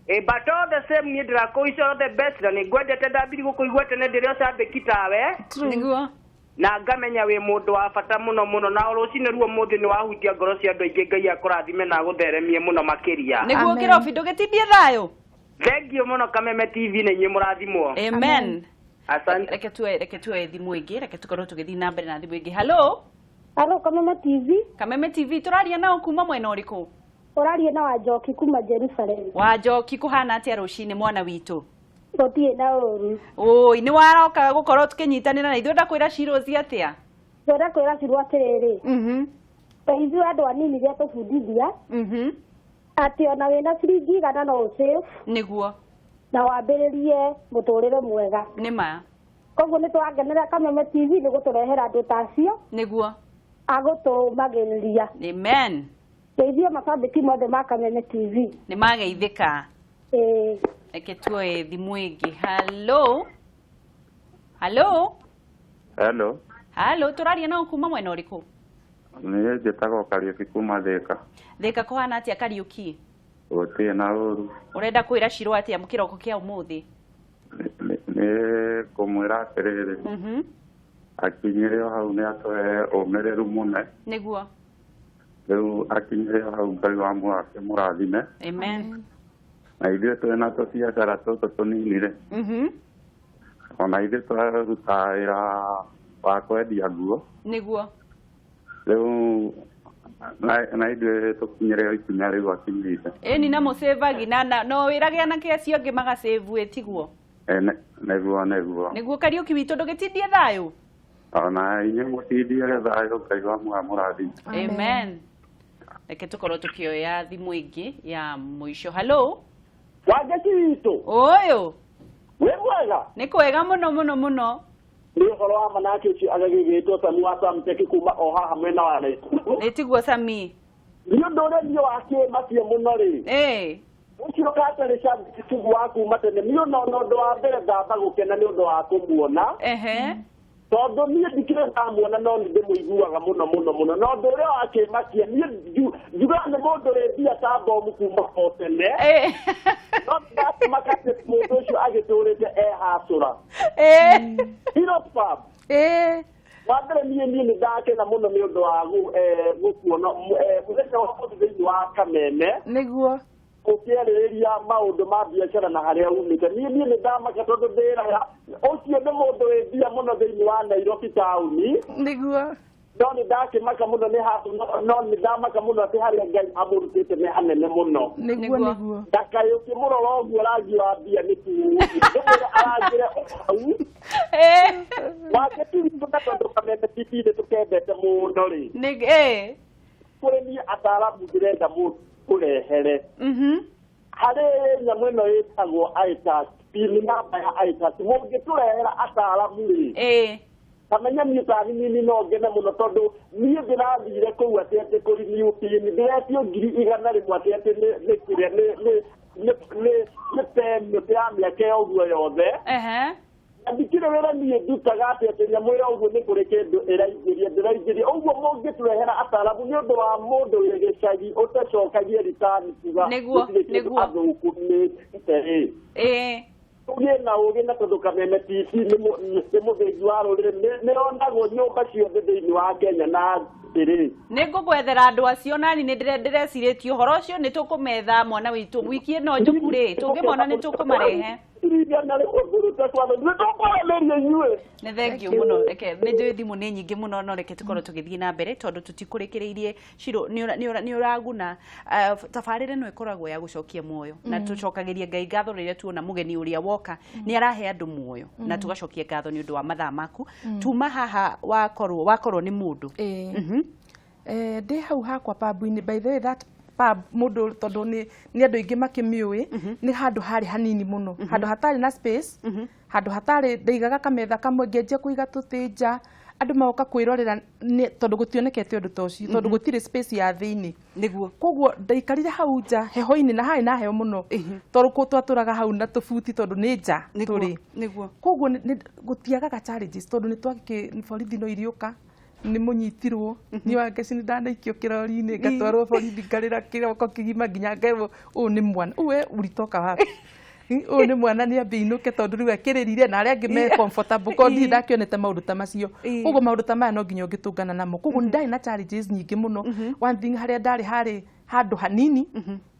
But all the same, niĩ ndĩrakũwish all the best na nĩ ngwendete. Ndambiri gũkũigua tene ndĩrĩ o cambĩki tawe. True. Nĩguo. Na ngamenya wĩ mũndũ wa bata mũno mũno, na o rũcinĩ ruo mũthĩ nĩ wahutia ngoro cia andũ aingĩ. Ngai akũrathime na agũtheremie mũno makĩria. Nĩguo. Amen. Kĩrobi, ndũgĩtindie thayũ. Thank you mũno, Kameme TV, na inyuĩ mũrathimwo. Amen. Asante. Reke tuoe thimũ ĩngĩ, reke tũkorwo tũgĩthiĩ na mbere na thimũ ĩngĩ. Hello? Alo, Kameme TV. Kameme TV, tũraria nao kuma mwena ũrĩkũ? Ũraria na Wanjoki kuma Jerusalem. Wanjoki, kũhana atĩa rũcinĩ, mwana witũ? Gũtirĩ na ũru. Ũi, nĩ waroka gũkorwo tũkĩnyitanĩra na ithuĩ. Ndakwĩra Shirozi atĩa? Ngwenda kwĩra Cirũ atĩrĩrĩ, ithuĩ andũ anini rĩa tũbundithia atĩ ona wĩna ciringi 100 no ũsave na wambĩrĩrie mũtũrĩre mwega. Nĩ ma. Koguo nĩ tũrakenera Kameme TV nĩ gũtũrehera andũ ta acio agũtũmagĩrĩria. Amen. Ngeithie macambĩki mothe ma Kameme TV. Nĩ mageithĩka. Ĩĩ. Reke tuoe thimũ ĩngĩ. Hello, hello? Hello. Hello, tũraria nao kuma mwena ũrĩkũ? Niĩ njĩtagwo Kariũki kuma Thĩka. Thĩka kũhana atĩa, Kariũki? Gũtirĩ na ũru. Ũrenda kwĩra Shiro atĩa kĩroko kĩa ũmũthĩ? Nĩ ngũmwĩra atĩrĩrĩ, akinyire o hau nĩ atũhe ũmĩrĩru mũne. Rĩu akinyire o hau, Ngai wa muoyo akĩmũrathime. Amen. Na ithuĩ twĩna tũbiacara tũtũ tũnini rĩ, ona ithuĩ tũrarutaga wĩra wa kwendia nguo. Rĩu na ithuĩ tũkinyĩre o ikinya rĩu akinyĩte. Ĩni, na mũcĩvagi na no wĩrage anake acio angĩ magacĩvu, ĩtiguo? Nĩguo. Nĩguo, Kariũki witũ, ndũgĩtindie thayũ. Ona inyuĩ mũtindiage thayũ, Ngai wa muoyo amũrathime. Amen. Reke tũkorwo tũkĩoya thimũ ĩngĩ ya mũico. Hello? Wangeci witũ. Ũyũ. Wĩ mwega? Nĩ kwega mũno mũno mũno. Nĩ ũhoro wa manake ũcio agagĩgĩtwo Sami wa Samteki kuma o haha mwena wa Naikuru. Nĩ tiguo, Sami? Nĩ ũndũ ũrĩa niĩ wakĩmakia mũno rĩ, ũcio katarĩ cambĩki sugu wa kuma tene, niĩ ona ũndũ wa mbere ndamba gũkena nĩ ũndũ wa kũmuona, tondũ niĩ ndikĩrĩ ndamuona, no nĩ ndĩmũiguaga mũno mũno mũno. Na ũndũ ũrĩa wakĩmakia niĩ njugaga nĩ mũndũ wĩ mbia ta bomu kuma o tene, no ndatũmaka atĩ mũndũ ũcio agĩtũrĩte e hacũra. Heroes Pub. Wa mbere niĩ nĩ ndakena mũno nĩ ũndũ wa gũkuona mũthenya wa ũmũthĩ thĩinĩ wa Kameme ũkĩarĩrĩria maũndũ ma biacara na harĩa umĩte. Niĩ nĩ ndamaka tondũ ndĩraga ũcio nĩ mũndũ wĩ mbia mũno thĩinĩ wa Nairobi taũni. No nĩ ndakĩmaka mũno nĩ handũ, no nĩ ndamaka mũno atĩ harĩa Ngai amũrutĩte nĩ hanene mũno. Nĩguo. Na kaĩ ũkĩmũrora ũguo rangi wa mbia nĩ tuũ, ndĩmwĩre arangĩre o hau. Wake tiwitũ, na tondũ Kameme TV nĩ tũkendete mũno rĩ, kũrĩ niĩ ataaramu ndĩrenda mũndũ kũrehere harĩ nyamũ ĩno ĩtagwo iTax, PIN namba ya iTax. Mũngĩtũrehera ataaramu rĩ, kamenya niĩ tani nini no ngene mũno, tondũ niĩ ndĩrathire kũu atĩ kũrenew PIN ndĩretio 100,000 atĩ nĩ kĩrĩa nĩ penalty ya mĩaka ya ũguo yothe. Na ndikĩrĩ wĩra niĩ ndutaga atĩ nyamũ ĩyo ũguo nĩ kũrĩ kĩndũ ĩraingĩria ndĩraingĩria ũguo. Mũngĩtũrehera ataaramu nĩ ũndũ wa mũndũ wĩ gĩcagi ũtacokagie ritani kuga gũtirĩ kĩndũ athũkũmĩte rĩ, tũgĩe na ũgĩ. Na tondũ Kameme TV nĩ mũthĩngi wa rũrĩrĩ, nĩ onagwo nyũmba ciothe thĩinĩ wa Kenya na thĩ rĩ. Nĩ ngũgwethera andũ acio nani nĩ ndĩrecirĩtie ũhoro ũcio, nĩ tũkũmetha mwana witũ wiki ĩno njũku rĩ, tũngĩmona nĩ tũkũmarehe. 100,000 rũruta nĩ tũkwaranĩria inyuĩ. Nĩ thank you mũno. Reke nĩ njũĩ thimũ nĩ nyingĩ mũno, no reke tũkorwo tũgĩthiĩ na mbere tondũ tũtikũrĩkĩrĩirie. Ciro, nĩ ũraguna tabarĩra ĩno ĩkoragwo ya gũcokia muoyo, na tũcokagĩria Ngai ngatho rĩrĩa tuona mũgeni ũrĩa woka nĩ arahe andũ muoyo, na tũgacokia ngatho nĩ ũndũ wa mathaa maku. Tuma haha wakorwo nĩ mũndũ. Ndĩ hau hakwa pub-inĩ, by the way, that pub mũndũ tondũ nĩ andũ aingĩ makĩmĩũĩ, nĩ handũ harĩ hanini mũno, handũ hatarĩ na space, handũ hatarĩ ndaigaga kametha kamwe, ngĩanjia kũiga tũtĩ nja, andũ magoka kwĩrorera tondũ gũtionekete ũndũ ta ũcio, tondũ gũtirĩ space ya thĩinĩ. Koguo ndaikarire hau nja heho-inĩ, na harĩ na heho mũno, tondũ kũ twatũraga hau na tũbuti tondũ nĩ nja tũrĩ. Koguo gũtiagaga challenges, tondũ nĩ twakĩ borithi no iriũka Nĩ mũnyitirwo niĩ Wangeci nĩ ndanaikio kĩrori-inĩ ngatwarwo borithi ngarĩra kĩroko kĩgima nginya ngerwo ũyũ nĩ mwana ũyũ ulitoka wapi, ũyũ nĩ mwana nĩ ambie inũke tondũ rĩu akĩrĩrire na arĩa angĩ me comfortable ko ndirĩ ndakĩonete maũndũ ta macio. Koguo maũndũ ta maya no nginya ũngĩtũngana namo. Koguo nĩ ndarĩ na challenges nyingĩ mũno. One thing harĩa ndarĩ harĩ handũ hanini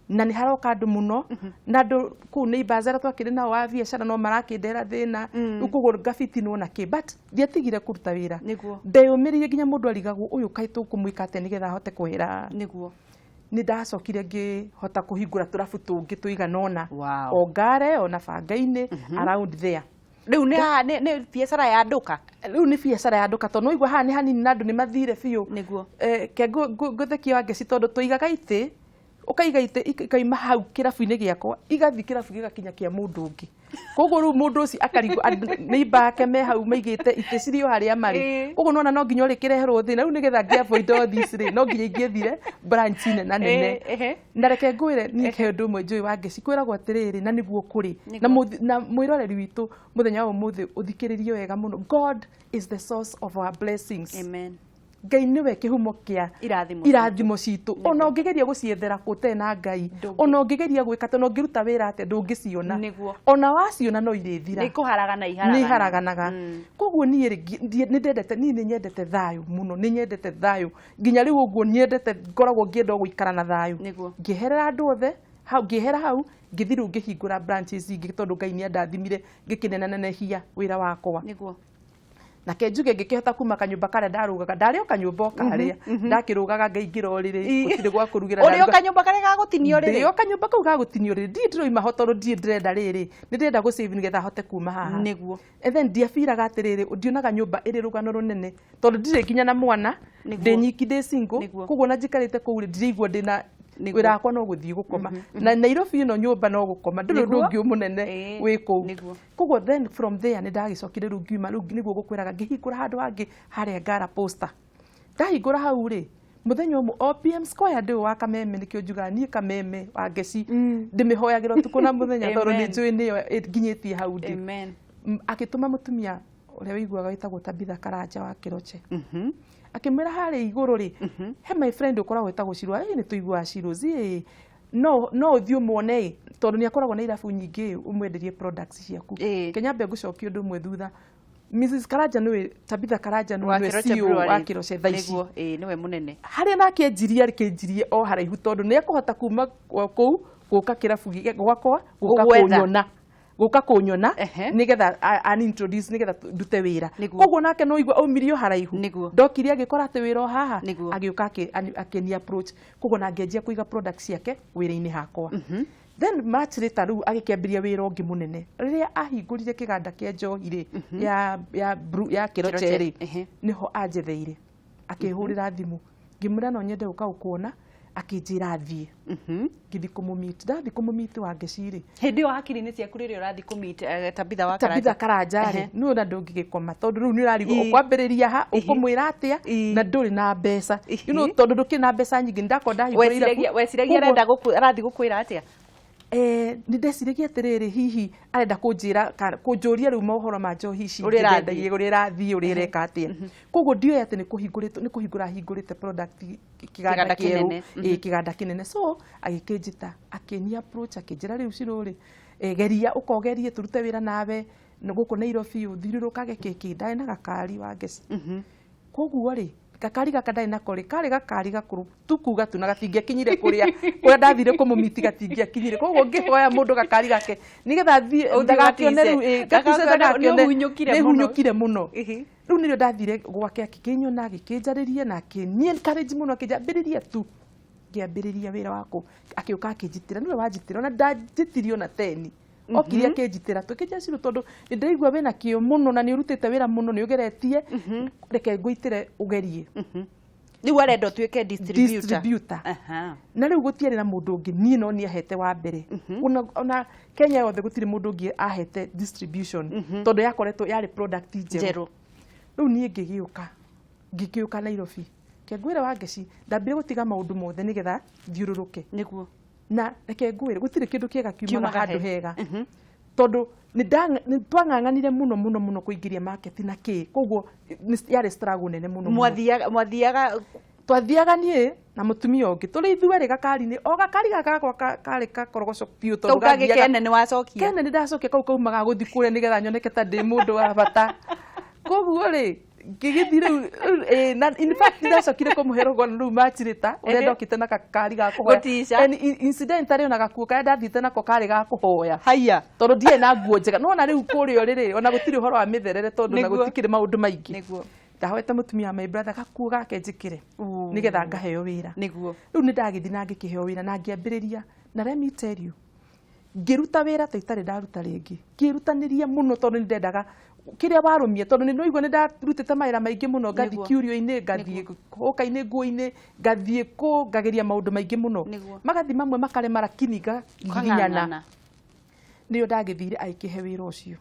na nĩ haroka andũ mũno na andũ kũu neighbors arĩa twakĩrĩ nao a biacara no marakĩndehera thĩna rĩu koguo ngabitinwo na kĩ, but ndiatigire kũruta wĩra. Ndeyũmĩrĩirie nginya mũndũ arigagwo ũyũ kaĩ tũkũmwĩka atĩa nĩgetha ahote kwehera. Nĩ ndacokire ngĩhota kũhingũra tũrabu tũngĩ tũigana ũna o Ngare ona Banga-inĩ around there. Rĩu nĩ biacara ya nduka. Rĩu nĩ biacara ya nduka tondũ waigua haha nĩ hanini na andũ nĩ mathire biũ. Ke ngũthekia Wangeci tondũ tũigaga itĩ, ũkaiga itĩ ikaima hau kĩrabu-inĩ gĩakwa igathiĩ kĩrabu gĩgakinya kĩa mũndũ ũngĩ. Koguo rĩu mũndũ ũcio akarigwo neighbor ake me hau maigĩte itĩ cirĩ o harĩa marĩ. Koguo nĩwona no nginya ũrĩkĩreherwo thĩna. Rĩu nĩgetha ngĩ avoid all this rĩ, no nginya ingĩethire branch nene nene. Na reke ngwĩre niĩ he ũndũ ũmwe njũĩ Wangeci, kwĩragwo atĩrĩrĩ na nĩguo kũrĩ. Na mwĩroreri witũ mũthenya wa ũmũthĩ ũthikĩrĩrie wega mũno. God is the source of our blessings. Amen. Ngai nĩwe kĩhumo kĩa irathimo citũ. Ona ũngĩgeria gũciethera kũte na Ngai, ona ũngĩgeria gwĩka tondũ ũngĩruta wĩra atĩa ndũngĩciona. Ona waciona no irĩthira. Nĩ kũharagana iharaganaga. Nĩ iharaganaga. Koguo niĩ rĩ nĩ ndendete, niĩ nĩ nyendete thayũ mũno, nĩ nyendete thayũ. Nginya rĩu ũguo nyendete ngoragwo ngĩenda gũikara na thayũ. Ngĩeherera andũ othe, hau ngĩehera hau ngĩthiĩ rĩu ngĩhingũra branches ingĩ tondũ Ngai nĩ andathimire ngĩkĩnenanenehia wĩra wakwa. Na ke njuge ngĩkĩhota kuma kanyũmba karĩa ndarũgaga, ndarĩ o kanyũmba o karĩa ndakĩrũgaga ngaingĩra ũrĩrĩ, gũtirĩ gwa kũrugĩra. Ũrĩ o kanyũmba karĩa gagũtinio ũrĩrĩ? Ndĩ o kanyũmba kau gagũtinio ũrĩrĩ, ndirĩ ndĩroima ho tondũ ndirĩ ndĩrenda rĩrĩ, nĩ ndĩrenda gũ save nĩgetha hote kuma haha. And then ndiabiraga atĩrĩrĩ, ndionaga nyũmba ĩrĩ rũgano rũnene tondũ ndirĩ nginya na mwana, ndĩ nyiki, ndĩ single, koguo ona njikarĩte kũu rĩ ndiraigua ndĩna wĩra wakwa no gũthiĩ gũkoma. Na Nairobi ĩno nyũmba no gũkoma, ndũrĩ ũndũ ũngĩ mũnene wĩ kũu. Koguo then from there nĩ ndagĩcokire rĩu ngiuma, rĩu nĩguo gũkwĩraga ngĩhingũra handũ hangĩ harĩa Ngara Posta. Ndahingũra hau rĩ, mũthenya ũmwe OPM Square ndĩ wa Kameme, nĩkĩo njugaga niĩ Kameme Wangeci ndĩmĩhoyagĩra ũtukũ na mũthenya tondũ nĩ njũĩ nĩyo nginyĩtie hau ndĩ. Akĩtũma mũtumia ũrĩa wĩiguaga wĩtagwo Tabitha Karanja wa Kĩroche. Akĩmwĩra harĩa igũrũ rĩ, he my friend ũkoragwo wĩtagwo Shiro, nĩ tũiguaga Shiro ĩ no ũthiĩ ũmuone tondũ nĩ akoragwo na irabu nyingĩ ũmwenderie products ciaku. Kenya mbe ngũcokie ũndũ ũmwe thutha. Mrs Karanja nĩwe, Tabitha Karanja nĩwe CEO wa Kĩroche thaa ici. Nĩwe mũnene. Harĩa nake anjirie akĩnjirie o haraihu tondũ nĩ ekũhota kuma kũu gũka kĩrabu gwakwa gũka kũnyona. Gũka kũnyona nĩgetha an introduce nĩgetha ndute wĩra. Koguo nake no igua aumirie o haraihu. Ndokire agĩkora atĩ wĩra o haha, agĩũka akĩni approach. Koguo na ngĩanjia kũiga products ciake wĩra-inĩ hakwa. Then much later rĩu agĩkĩambĩrĩria wĩra ũngĩ mũnene. Rĩrĩa ahingũrire kĩganda kĩa njohi rĩ, ya Kĩroche rĩ, nĩho anjetheire. Akĩhũrĩra thimũ. Ngĩmwĩra no nyende gũka gũkuona, akĩnjĩra thiĩ. Ngĩthiĩ kũmũmeet. Ndathiĩ kũmũmeet Wangeci rĩ. Hĩndĩ ĩyo hakiri-inĩ ciaku rĩrĩa ũrathiĩ kũmeet Tabitha wa Karanja. Tabitha Karanja rĩ, nĩ ona ndũngĩgĩkoma tondũ rĩu nĩ ũrarigwo ũkwambĩrĩria ha, ũkũmwĩra atĩa na ndũrĩ na mbeca. You know, tondũ ndũkĩrĩ na mbeca nyingĩ, ndakorwo ndahingũra irabu. Weciragia arenda arathiĩ gũkwĩra atĩa? Nĩ ndeciragia atĩrĩrĩ, hihi arenda kũnjĩra kũnjũria rĩu mohoro ma njohi ici ũrĩa ĩrathiĩ, ũrĩa ĩreka atĩa. Koguo ndioĩ atĩ nĩ kũhingũra ahingũrĩte product kĩganda kĩerũ, kĩganda kĩnene. So agĩkĩnjĩta, akĩni approach, akĩnjĩra rĩu Shiro rĩ, geria ũkogerie tũrute wĩra nawe gũkũ Nairobi ũthiũrũrũkage kĩkĩ. Ndarĩ na gakari Wangeci. Koguo rĩ, gakari gaka ndarĩ nako rĩ, karĩ gakari gakũrũ tu kuga tu na gatingĩakinyire kũrĩa kũrĩa ndathire kũmũmiti gatingĩakinyire. Koguo ngĩhoya mũndũ gakari gake nĩgetha thiĩ ndagakĩone rĩu, ndagakĩone nĩhunyũkire mũno. Rĩu nĩrĩo ndathire gwake akĩkĩnyona, agĩkĩnjarĩria na akĩni encourage mũno, akĩnjambĩrĩria tu. Ngĩambĩrĩria wĩra wakwa, akĩũka akĩnjitĩra, nĩwe wanjitĩra, ona ndanjĩtirie ona 10. Okire akĩnjitĩra tũkĩnjĩra Shiro tondũ nĩ ndĩraigua wĩna kĩo mũno na nĩ ũrutĩte wĩra mũno, nĩ ũgeretie, reke ngũitĩre ũgerie. Rĩu arenda ũtuĩke distributor. Na rĩu gũtiarĩ na mũndũ ũngĩ, niĩ no niĩ ahete wa mbere. Ona Kenya yothe gũtirĩ mũndũ ũngĩ ahete distribution tondũ yakoretwo yarĩ product njerũ. Rĩu niĩ ngĩgĩũka Nairobi. Ke ngwĩre Wangeci, ndambire gũtiga maũndũ mothe nĩgetha thiũrũrũke. Nĩguo. Na reke ngwĩre gũtirĩ kĩndũ kĩega kiumaga handũ hega. Tondũ nĩ twang'ang'anire mũno mũno mũno kũingĩria market na kĩ, koguo yarĩ struggle nene mũno mũno. Mwathiaga Twathiaga niĩ na mũtumia ũngĩ tũrĩ ithuerĩ gakari-inĩ, o gakari gaka gakwa karĩ gakorogoco biũ tondũ Kau kangĩ kene nĩ wacokia. Kene nĩ ndacokia, kau kaumaga gũthiĩ kũrĩa nĩgetha nyoneke ta ndĩ mũndũ wa bata. Koguo rĩ, ngĩgĩthiĩ rĩu, na in fact ndacokire kũmũhe rũgano rũu machirĩta ũrĩa ndokĩte na gakari ga kũhoya. Gũtica. And incidentally ona gakuo karĩa ndathiĩte nako karĩ ga kũhoya. Haiya. Tondũ ndiarĩ na nguo njega. Nĩwona rĩu kũrĩa ũrĩ rĩ, ona gũtirĩ ũhoro wa mĩtherere tondũ na gũtikĩrĩ maũndũ maingĩ. Ndahoete mũtumia wa my brother gakuo gake njĩkĩre nĩgetha ngaheo wĩra. Rĩu nĩ ndagĩthiĩ na ngĩkĩheo wĩra na ngĩambĩrĩria. Na let me tell you, ngĩruta wĩra ta itarĩ ndaruta rĩngĩ. Ngĩrutanĩria mũno tondũ nĩ ndendaga kĩrĩa warũmia, tondũ nĩ ndaigua nĩ ndarutĩte mawĩra maingĩ mũno, ngathiĩ kiurio-inĩ, ngathiĩ hũka-inĩ nguo-inĩ, ngathiĩ kũ, ngageria maũndũ maingĩ mũno. Magathiĩ mamwe makarema lakini ngagiginyana. Nĩyo ndagĩthire agĩkĩhe wĩra ũcio.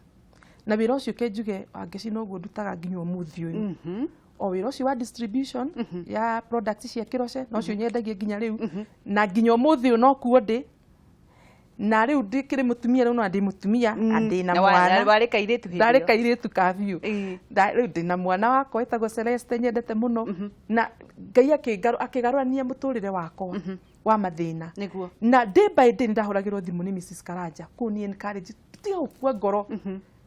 Na wĩra ũcio ke njuge Wangeci noguo ndutaga nginya ũmũthĩ ũyũ. O wĩra ũcio wa distribution ya products cia Kĩroce, nocio nyendagia nginya rĩu. Na nginya ũmũthĩ ũyũ no kuo ndĩ. Na rĩu ndĩkĩrĩ mũtumia, rĩu no ndĩ mũtumia, na ndĩ na mwana. Warĩ kairĩtu hĩndĩ Ndarĩ ĩyo. kairĩtu ka biũ. Rĩu ndĩ na mwana wakwa wĩtagwo Celeste, nyendete mũno. Na Ngai akĩgarũrania mũtũrĩre wakwa wa mathĩna. Na day by day nĩndahũragĩrwo thimũ nĩ Mrs Karanja, kũni encourage, tiga gũkua ngoro.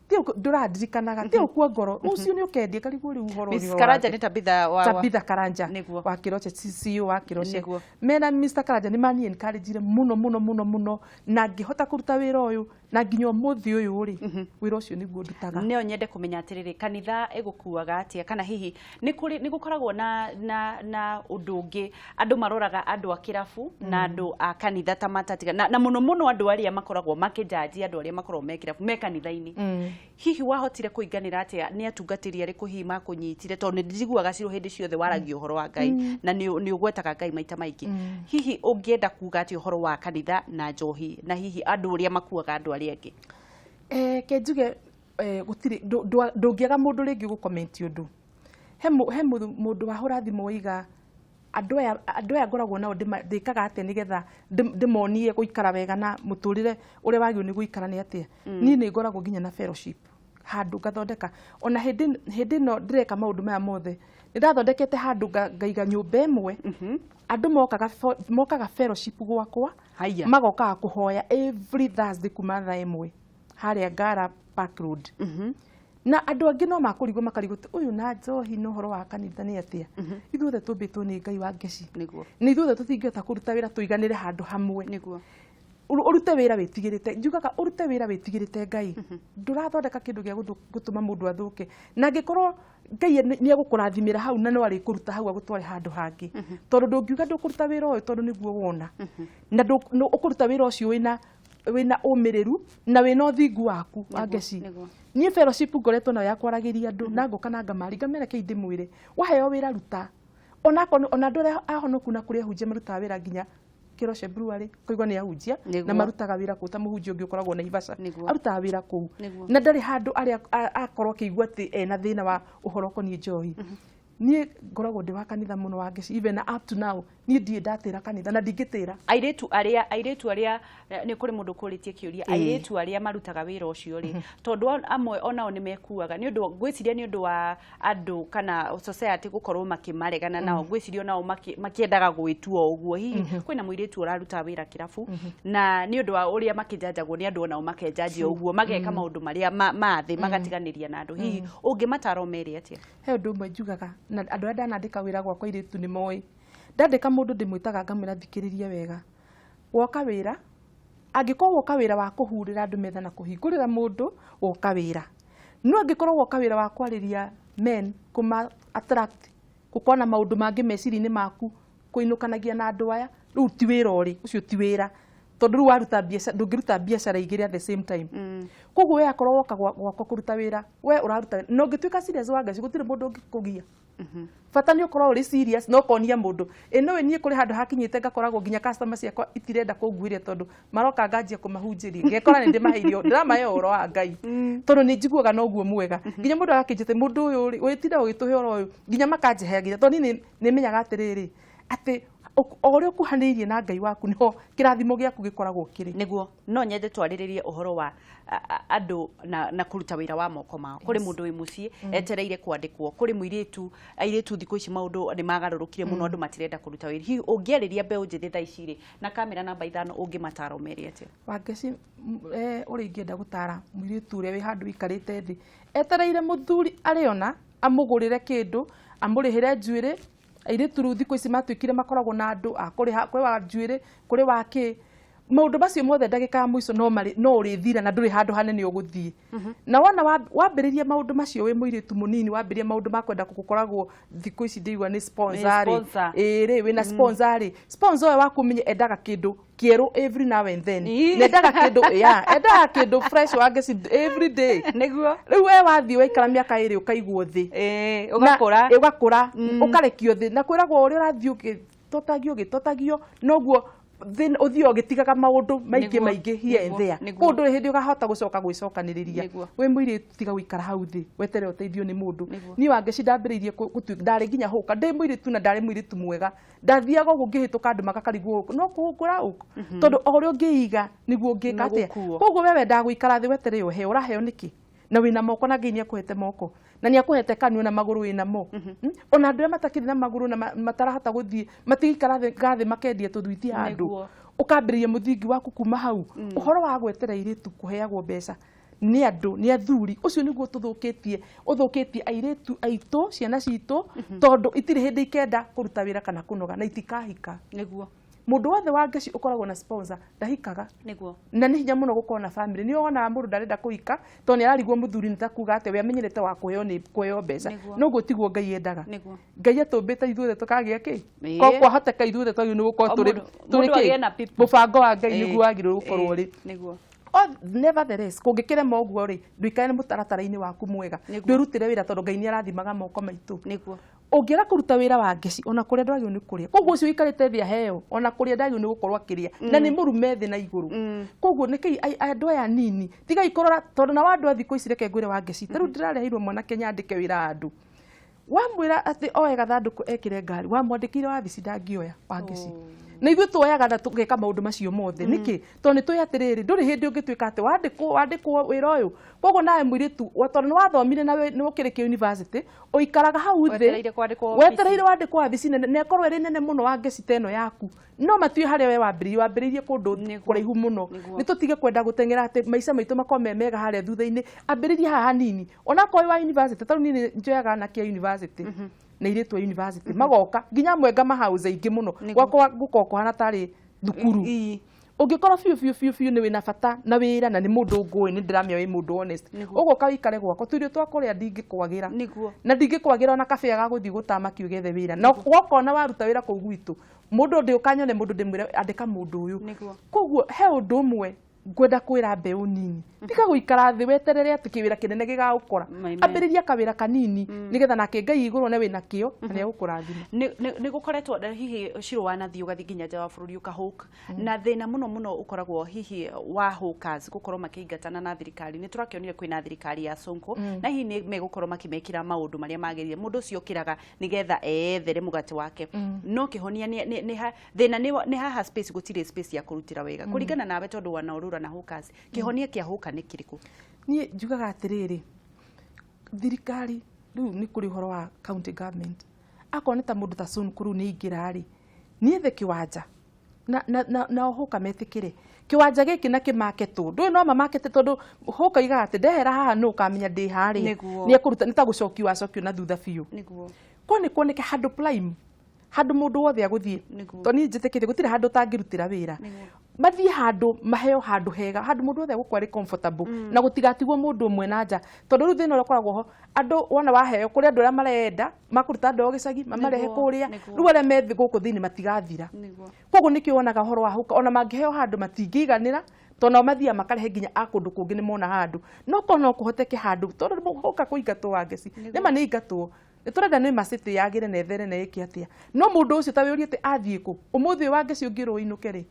Tiga ndũrandirikanaga, tiga gũkua ngoro. Rũciũ nĩ ũkendia, ngarigwo rĩu ũhoro Mrs ũrĩa Karanja wake. nĩ Tabitha wa Tabitha Karanja wa Kĩroche, CEO wa Kĩroche. Mena Mr Karanja nĩ mani encourage-ire mũno mũno mũno mũno, na ngĩhota kũruta wĩra ũyũ, na nginya ũmũthĩ ũyũ rĩ, wĩra ũcio nĩguo ndutaga. No nyende kũmenya atĩrĩrĩ, kanitha ĩgũkuaga atĩa, kana hihi nĩ kũrĩ, nĩ gũkoragwo na ũndũ ũngĩ andũ maroraga andũ a kĩrabu na andũ a kanitha ta matatiga, na mũno mũno andũ arĩa makoragwo makĩnjanji andũ arĩa makoragwo me kĩrabu me kanitha-inĩ. Hihi wahotire kũinganĩra atĩa nĩ atungatĩri arĩkũ hihi makũnyitire, tondũ nĩ njiguaga Ciro hĩndĩ ciothe waragia ũhoro wa Ngai na nĩ ũgwetaga Ngai maita maingĩ. Hihi ũngĩenda kuga atĩa ũhoro wa kanitha na njohi, na hihi andũ ũrĩa makuaga andũ arĩa angĩ? Ke njuge, gũtirĩ, ndũngĩaga mũndũ rĩngĩ gũcomment ũndũ. He mũndũ wahũra thimũ waiga, andũ aya ngoragwo nao ndĩkaga atĩa nĩgetha ndĩmonie gũikara wega na mũtũrĩre ũrĩa wagĩrĩirwo nĩ gũikara nĩ atĩa. Niĩ nĩ ngoragwo nginya na fellowship handũ ngathondeka. Ona hĩndĩ ĩno ndĩreka maũndũ maya mothe, nĩ ndathondekete handũ ngaiga nyũmba ĩmwe. Andũ mokaga fellowship gwakwa, magokaga kũhoya every Thursday kuma thaa ĩmwe harĩa Ngara Park Road. Na andũ angĩ no makũrigwo makarigwo atĩ ũyũ na njohi na ũhoro wa kanitha nĩ atĩa. Ithuothe tũmbĩtwo nĩ Ngai wa Ngeci. Na ithuothe tũtingĩhota kũruta wĩra tũiganĩre handũ hamwe. Ũrute wĩra wĩtigĩrĩte, njugaga ũrute wĩra wĩtigĩrĩte Ngai. Ndũrathondeka kĩndũ gĩa gũtũma mũndũ athũke. Na angĩkorwo Ngai nĩ egũkũrathimĩra hau na no arĩkũruta hau agũtware handũ hangĩ. Tondũ ndũngiuga ndũkũruta wĩra ũyũ tondũ nĩguo wona. Na ũkũruta wĩra ũcio wĩna ũmĩrĩru na wĩna ũthingu waku wa Ngeci. Niĩ fellowship ngoretwo nayo ya kwaragĩria andũ, na ngoka na ngamari, ngamera kei ndĩmwĩre, waheo wĩra ruta. Ona akorwo ona andũ arĩa ahonoku na kũrĩa ahunjia marutaga wĩra nginya Kĩroche Brewery, kũigua nĩ ahunjia, na marutaga wĩra kũu ta mũhunjia ũngĩ ũkoragwo Naivasha. Arutaga wĩra kũu. Na ndarĩ handũ arĩa akorwo akĩigua atĩ ena thĩna wa ũhoro ũkoniĩ njohi. Niĩ ngoragwo ndĩ wa kanitha mũno wa Ngeci, even up to now, niĩ ndirĩ ndatĩra kanitha na ndingĩtĩra. Airĩtu arĩa, airĩtu arĩa, nĩ kũrĩ mũndũ ũkũrĩtie kĩũria, airĩtu arĩa marutaga wĩra ũcio rĩ, tondũ amwe onao nĩ mekuaga, nĩ ũndũ, ngwĩciria nĩ ũndũ wa andũ kana society gũkorwo makĩmaregana nao, ngwĩciria onao makĩendaga gwĩtua ũguo. Hihi kwĩna mũirĩtu ũraruta wĩra kĩrabu, na nĩ ũndũ wa ũrĩa makĩnjanjagwo nĩ andũ onao makenjanjia ũguo, mageka maũndũ marĩa ma thĩ, magatiganĩria na andũ. Hihi ũngĩmatara ũmere atĩa? He ũndũ ũmwe njugaga, na andũ arĩa ndanandĩka wĩra gwakwa airĩtu nĩ moĩ. Ndandĩka mũndũ ndĩmwĩtaga ngamwĩra thikĩrĩria wega. Woka wĩra, angĩkorwo woka wĩra wa kũhurĩra andũ metha na kũhingũrĩra mũndũ, woka wĩra. No angĩkorwo woka wĩra wa kwarĩria men, kũma attract, gũkorwo na maũndũ mangĩ meciria-inĩ maku, kũinũkanagia na andũ aya, rĩu ti wĩra ũrĩ, ũcio ti wĩra. Tondũ rĩu waruta biacara, ndũngĩruta biacara igĩrĩ at the same time. Koguo we akorwo woka gwakwa kũruta wĩra, we ũraruta wĩra. Na ũngĩtuĩka serious wa Ngai, gũtirĩ mũndũ ũngĩkũgia. Bata nĩ ũkorwo ũrĩ serious na ũkonia mũndũ. Ĩ no niĩ kũrĩ handũ hakinyĩte ngakoragwo nginya customer ciakwa itirenda kũnguĩria tondũ maroka nganjia kũmahunjĩria. Ngekora nĩ ndĩmaheire, ndĩramahe ũhoro wa Ngai. Tondũ nĩ njiguaga noguo mwega. Nginya mũndũ agakĩnjĩta mũndũ ũyũ rĩ, ũgĩtinda ũgĩtũhe ũhoro ũyũ, nginya makanjeheagira. Tondũ niĩ nĩ menyaga atĩrĩrĩ, atĩ O ũrĩa ũkuhanĩrĩirie na Ngai waku nĩho kĩrathimo gĩaku gĩkoragwo kĩrĩ. Nĩguo no nyende twarĩrĩrie ũhoro wa andũ na kũruta wĩra wa moko mao. Kũrĩ mũndũ wĩ mũciĩ etereire kwandĩkwo, kũrĩ mũirĩtu, airĩtu thikũ ici maũndũ nĩ magarũrũkire mũno, andũ matirenda kũruta wĩra. Hihi ũngĩarĩria mbeũ njĩthĩ thaa ici rĩ, na kamera namba 5 ũngĩmatara ũmere atĩa? Wangeci, ũrĩa ingĩenda gũtara mũirĩtu ũrĩa wĩ handũ wĩikarĩte thĩ etereire mũthuri arĩona amũgũrĩre kĩndũ, amũrĩhĩre njuĩrĩ. Airĩtu rĩu thikũ ici matuĩkire makoragwo na andũ a kũrĩha, kũrĩ wa njuĩrĩ, kũrĩ wa kĩ, maũndũ macio mothe ndagĩka ya mũico no ũrĩthira na ndũrĩ handũ hanene ũgũthiĩ. Na wona wambĩrĩria maũndũ macio wĩ mũirĩtu mũnini, wambĩrĩria maũndũ ma kwenda gũkoragwo thikũ ici ndĩigua nĩ sponsor rĩ. Ĩĩ rĩ, wĩna sponsor rĩ, sponsor ũyũ waku ũmenye endaga kĩndũ kĩerũ every now and then. Nendaga kĩndũ, yeah, endaga kĩndũ fresh Wangeci every day. Nĩguo. Rĩu we wathiĩ waikara mĩaka 2 ũkaigwo thĩ. Ũgakũra. Ũgakũra, ũkarekio thĩ. Na kwĩragwo ũrĩa ũrathiĩ ũgĩtotagio, ũgĩtotagio, noguo ũthiĩ ũgĩtigaga maũndũ maingĩ maingĩ here and there. Koguo ndũrĩ hĩndĩ ũkahota gũcoka gwĩcokanĩrĩria. Wĩ mũirĩtu tiga gũikara hau thĩ, weterere ũteithio nĩ mũndũ. Niĩ Wangeci ndambĩrĩirie gũtuĩka, ndarĩ nginya hũka, ndĩ mũirĩtu na ndarĩ mũirĩtu mwega. Ndathiaga ũguo ngĩhĩtũka andũ makakarigwo no kũhũngũra ũguo. Tondũ o ũrĩa ũngĩiga nĩguo ũngĩka atĩa. Koguo we wendaga gũikara thĩ weterere ũheo, ũraheo nĩkĩ? Na wĩna moko na Ngai nĩakũhete moko. Na nĩakũhete kanua na magũrũ wĩna mo. Ona andũ arĩa matakĩrĩ na magũrũ na matarahota gũthiĩ, matigĩikara thĩ makendia tũthwiti handũ. Ũkambĩrĩria mũthingi waku kuma hau. Ũhoro wa gwetera airĩtu kũheagwo mbeca nĩ andũ, nĩ athuri, ũcio nĩguo tũthũkĩtie, ũthũkĩtie airĩtu aitũ, ciana citũ, tondũ itirĩ hĩndĩ ikenda kũruta wĩra kana kũnoga na itikahika. Nĩguo. Mũndũ wothe wa Ngeci ũkoragwo na sponsor ndahikaga. Nĩguo. Na nĩ hinya mũno gũkorwo na family. Nĩ wonaga mũndũ ndarenda kũhika tondũ nĩ ararigwo mũthuri nĩ ta kuga atĩ we amenyerete wa kũheo nĩ kũheo mbeca. Noguo tiguo Ngai endaga. Ngai atũmbĩte ithuothe tũkagĩa kĩ? Ko kwahoteka ithuothe twagĩrĩirwo nĩ gũkorwo tũrĩ kĩ? Mũbango wa Ngai nĩguo wagĩrĩirwo gũkorwo ũrĩ. Nĩguo. Nevertheless, kũngĩkĩrema ũguo rĩ, ndũikare mũtaratara-inĩ waku mwega. Ndwĩrutĩre wĩra tondũ Ngai nĩ arathimaga moko maitũ. Nĩguo. Ũngĩaga kũruta wĩra wa Ngeci ona kũrĩa ndwagĩrĩirwo nĩ kũrĩa. Koguo ũcio ũikarĩte thĩ aheo ona kũrĩa ndagĩrĩirwo nĩ gũkorwo akĩrĩa. Na nĩ mũrume thĩ na igũrũ. Koguo nĩkĩi andũ aya anini tigai kũrora tondũ nao andũ a thikũ ici reke ngwĩre wa Ngeci. Ta rĩu ndĩrareheirwo mwanake nyandĩke wĩra handũ. Wamwĩra atĩ oe gathandũkũ ekĩre ngari, wamwandĩkĩire wabici ndangĩoya wa Ngeci. Na ithuĩ tuoyaga na tũgeka maũndũ macio mothe. Nĩkĩ? Tondũ nĩ tũĩ atĩrĩrĩ, ndũrĩ hĩndĩ ũngĩtuĩka atĩ wandĩkwo wĩra ũyũ. Koguo nawe mũirĩtu, tondũ nĩ wathomire na nĩ ũkĩrĩkia university, ũikaraga hau thĩ, Wetereire wandĩkwo wabici nene, na ĩkorwo ĩrĩ nene mũno wa Ngeci ta ĩno yaku. No matiũĩ harĩa we wambĩrĩirie, wambĩrĩirie kũndũ kũraihu mũno. Nĩ tũtige kwenda gũteng'era atĩ maica maitũ makorwo me mega harĩa thutha-inĩ. Ambĩrĩria haha hanini. Ona akorwo wĩ wa university, ta rĩu niĩ nĩ njoyaga anake a university. Na airĩtu a university magoka nginya amwe ngamahouse aingĩ mũno. Gwakwa gũkorwo kũhana tarĩ thukuru. Ũngĩkorwo biũ biũ biũ biũ nĩ wĩna bata na wĩra na nĩ mũndũ ngũĩ, nĩ ndĩramenya wĩ mũndũ honest. Ũgũka ũikare gwakwa, tũirio twa kũrĩa ndingĩkwagĩra. Na ndingĩkwagĩra ona kabĩa ga gũthiĩ gũtama kĩũgethe wĩra. Na wokona waruta wĩra kũu gwitũ, mũndũ ndĩũka nyone mũndũ ndĩmwĩre andĩka mũndũ ũyũ. Koguo he ũndũ ũmwe ngwenda kwĩra mbeũ nini. Tiga gũikara thĩ weterere atĩ kĩwĩra kĩnene gĩgagũkora. Ambĩrĩria kawĩra kanini nĩgetha nake Ngai igũrũ one wĩna kĩo na nĩegũkũrathima. Nĩ gũkoretwo hihi Shiro wanathiĩ ũgathiĩ nginya nja wa bũrũri ũkahũka. Na thĩna mũno mũno ũkoragwo hihi wa hawkers gũkorwo makĩingatana na thirikari. Nĩ tũrakĩonire kwĩna thirikari ya Sonko na hihi nĩ megũkorwo makĩmekĩra maũndũ marĩa magĩrĩire. Mũndũ ũcio okĩraga nĩgetha eyethere mũgate wake. No kĩhonia nĩ thĩna nĩ haha space, gũtirĩ space ya kũrutĩra wega. Kũringana nawe tondũ wanaũrũra na hawkers, kĩhonia kĩa hawker nĩ kĩrĩkũ? Niĩ njugaga atĩrĩrĩ, thirikari rĩu nĩ kũrĩ ũhoro wa county government. Akorwo nĩ ta mũndũ ta Sonko rĩu nĩ aingĩra rĩ, niĩ the kĩwanja na hawker metĩkĩre kĩwanja gĩkĩ na kĩmaketwo. Ndũĩ no mamakete tondũ hawker igaga atĩ ndehera haha nũ ũkamenya ndĩ harĩa. Nĩ ekũruta, nĩ ta gũcokio wacokio na thutha biũ. Ko nĩ kuoneke handũ prime, handũ mũndũ wothe agũthiĩ. Tondũ niĩ njĩtĩkĩtie gũtirĩ handũ ũtangĩrutĩra wĩra. Mathiĩ handũ maheo handũ hega, handũ mũndũ wothe egũkorwo arĩ comfortable na gũtigatigwo mũndũ ũmwe na nja. Tondũ rĩu thĩna ũrĩa ũkoragwo ho, andũ wona waheo kũrĩ andũ arĩa marenda makũruta andũ ao gĩcagi mamarehe kũrĩa, rĩu arĩa me gũkũ thĩinĩ matigathira. Koguo nĩkĩo wonaga ũhoro wa hawker, ona mangĩheo handũ matingĩiganĩra, tondũ nao mathiaga makarehe nginya a kũndũ kũngĩ nĩ mona handũ. No korwo no kũhoteke handũ, tondũ hawker kũingatwo Wangeci, nĩma nĩ ingatwo. Nĩ tũrenda nĩ ma city yagĩre na ĩthere na ĩke atĩa. No mũndũ ũcio ta wĩũrie atĩ athiĩ kũ? Ũmũthĩ ũyũ Wangeci ũngĩrwo ũinũke rĩ,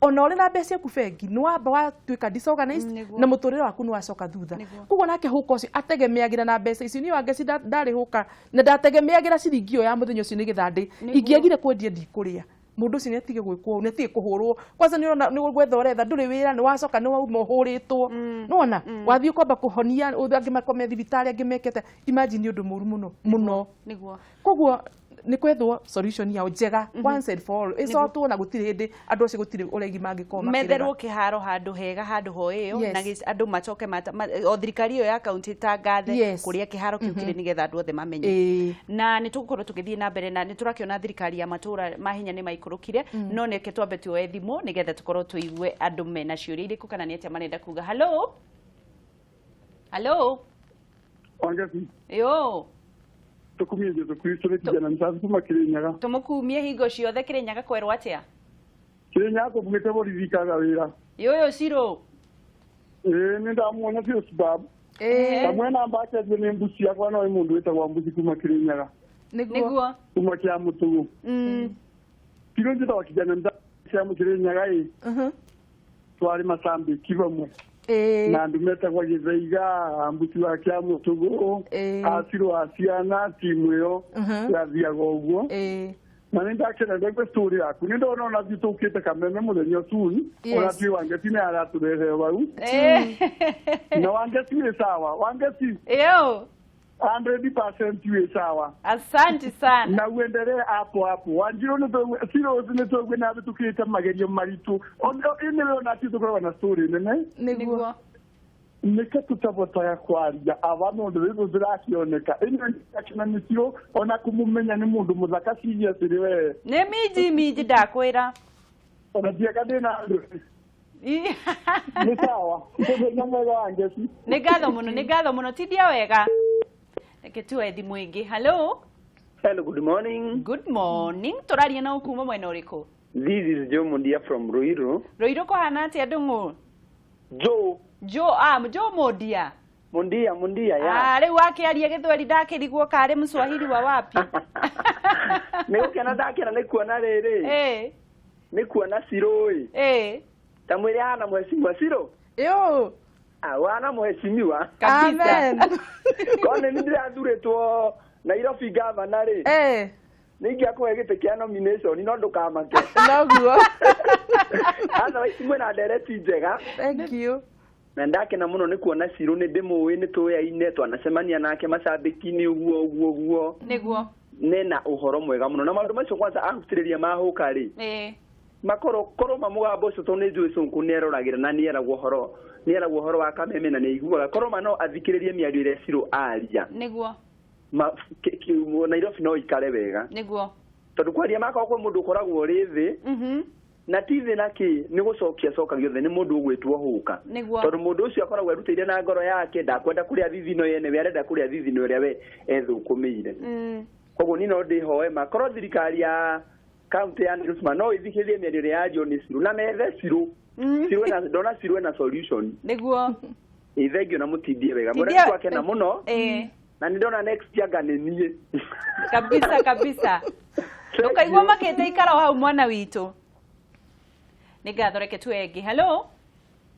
ona ũrĩ na mbeca ciaku bengi, nĩ wamba watuĩka disorganized na mũtũrĩre waku nĩ wacoka thutha. Koguo nake hawker ũcio ategemeagĩra na mbeca icio. Niĩ Wangeci ndarĩ hawker na ndategemeagĩra ciringi ĩyo ya mũthenya ũcio nĩgetha ndĩ. Ingĩagire kwendia ndikũrĩa. Mũndũ ũcio nĩ atige gwĩkwo ũũ, nĩ atige kũhũrwo. Kwanza nĩ ũrona nĩ gwetha ũretha, ndũrĩ wĩra, nĩ wacoka nĩ wauma ũhũrĩtwo. Nĩwona wathiĩ kwamba kũhonia, angĩ makome thibitarĩ, angĩ mekete. Imagine, nĩ ũndũ mũru mũno mũno. Koguo nĩ kwethwo solution yao njega once and for all, ĩcotwo na gũtirĩ hĩndĩ andũ acio gũtirĩ ũregi mangĩkorwo makĩrega. Metherwo kĩharo handũ hega, handũ hoĩo na andũ macoke o thirikari ĩyo ya kaunti tangathe kũrĩa kĩharo kĩu kĩrĩ, nĩgetha andũ othe mamenye. Na nĩ tũgũkorwo tũgĩthiĩ na mbere na nĩ tũrakĩona thirikari ya matũra mahinya nĩ maikũrũkire, no neke twambe tuoe thimũ nĩgetha tũkorwo tũigue andũ mena ciũria irĩkũ kana nĩ atĩa marenda kuga. Hello, hello. Wangeci. Yo. Tukumie Jesu Kristo. Nĩ kijana msafi kuma Kirinyaga. Tũmũkumie hingo ciothe. Kĩrĩnyaga kwerwo atĩa? Kirinyaga kũbugĩte borithi kaga wĩra. Yũyũ Ciro. Ĩĩ, nĩ ndamuona biũ sababu kamwe na mbaketio nĩ mbuci yakwa, no ĩ mũndũ wĩtagwo mbuci kuma Kirinyaga. Nĩguo. Kuma kĩa mũtũgũ. Kiro njĩtagwo kijana msafi kĩa Kirinyaga ĩ twarĩ macambĩki vamwe na andũ metagwo Gĩthaiga, mbuci wa kĩa mũtũgũ, acirũ a ciana, timu ĩyo yathiaga ũguo. Na nĩ ndakena ndaigua story yaku, nĩ ndona ona thiĩ tũkĩte Kameme mũthenya ũtuni. Ona twĩ Wangeci nĩ aratũrehe vau na Wangeci wĩ sawa, Wangeci. Yo. 100% wĩ sawa. Asante sana. Na uendelee hapo hapo. Wanjiru nĩ Sirosi nĩ tũgwe na tukĩte magerio maritũ ĩnĩ ona ti tũkoragwo na story nene. Nĩguo. Nĩkĩ tũtabotaga kwaria aba nondũ rĩu ndĩrakĩoneka ĩno akĩna nĩcio ona kũmũmenya nĩ mũndũ mũthaka serious rĩ we. Nĩ minji minji ndakwĩra. Ona tiaga ndĩna andũ nĩ sawa. Mũthenya mwega, Wangeci. Nĩ ngatho mũno, nĩ ngatho mũno, tindia wega. Reke tuoe thimũ ĩngĩ. Hello. Hello, good morning. Good morning. Tũraria na kuma mwena ũrĩkũ? This is Joe Mundia from Ruiru. Ruiru kũhana atĩa, ndũng'ũ? Joe. Joe, ah, Joe Mundia. Mundia, Mundia, ya. Ah, rĩu wakĩaria gĩthweri ndakĩrigwo karĩ Mswahili wa wapi. Nĩ gũkena ndakena nĩ kuona rĩrĩ. Nĩ kuona Ciro ĩ. Ta mwĩrĩ hana mheshimiwa Ciro. Yo. Ah, wana mheshimiwa. Kabisa. Amen. Korwo nĩ ndĩrathurĩtwo Nairobi gavana rĩ. Nĩ ingĩakũhe gĩtĩ kĩa nomination, no ndũkamake. Noguo. Otherwise mwĩna ndereti njega. Thank you. Na ndakena mũno nĩ kuona Ciro, nĩ ndĩmũĩ, nĩ tũyaine, twanacemania nake macambĩki-inĩ ũguo ũguo ũguo. Nena ũhoro mwega mũno na maũndũ macio kwanza ahutĩrĩria mahũka rĩ, makorwo korwo ma mũgambo ũcio, tondũ nĩ njũĩ Sonko nĩ eroragĩra na nĩ eragwo ũhoro wa Kameme na nĩ aiguaga, korwo ma no athikĩrĩrie mĩario ĩrĩa Ciro aria, ma, Nairobi no ikare wega, tondũ kwaria makorwo kwĩ mũndũ ũkoragwo ũrĩ thĩ na ti thĩ na kĩ nĩ gũcokia cokagio thĩ nĩ mũndũ ũgwĩtwo hũka, tondũ mũndũ ũcio akoragwo erutĩire na ngoro yake, ndakwenda kũrĩa thithino yene, we arenda kũrĩa thithino ĩrĩa we ethũkũmĩire. Koguo niĩ no ndĩhoe ma korwo thirikari ya kaunti ya Nairobi ma no ĩthikĩrĩrie mĩario ĩrĩa yario nĩ Ciro na methe Ciro. Ciro ena, ndona Ciro ena solution. Ĩ, thengio na mũtindie wega. Tindia. Mwĩra twakena mũno na nĩ ndona next anga nĩ niĩ. Kabisa kabisa, ndũkaigua makĩte, ikara o hau mwana witũ. Nĩ ngatho, reke tuoe ĩngĩ. Hello.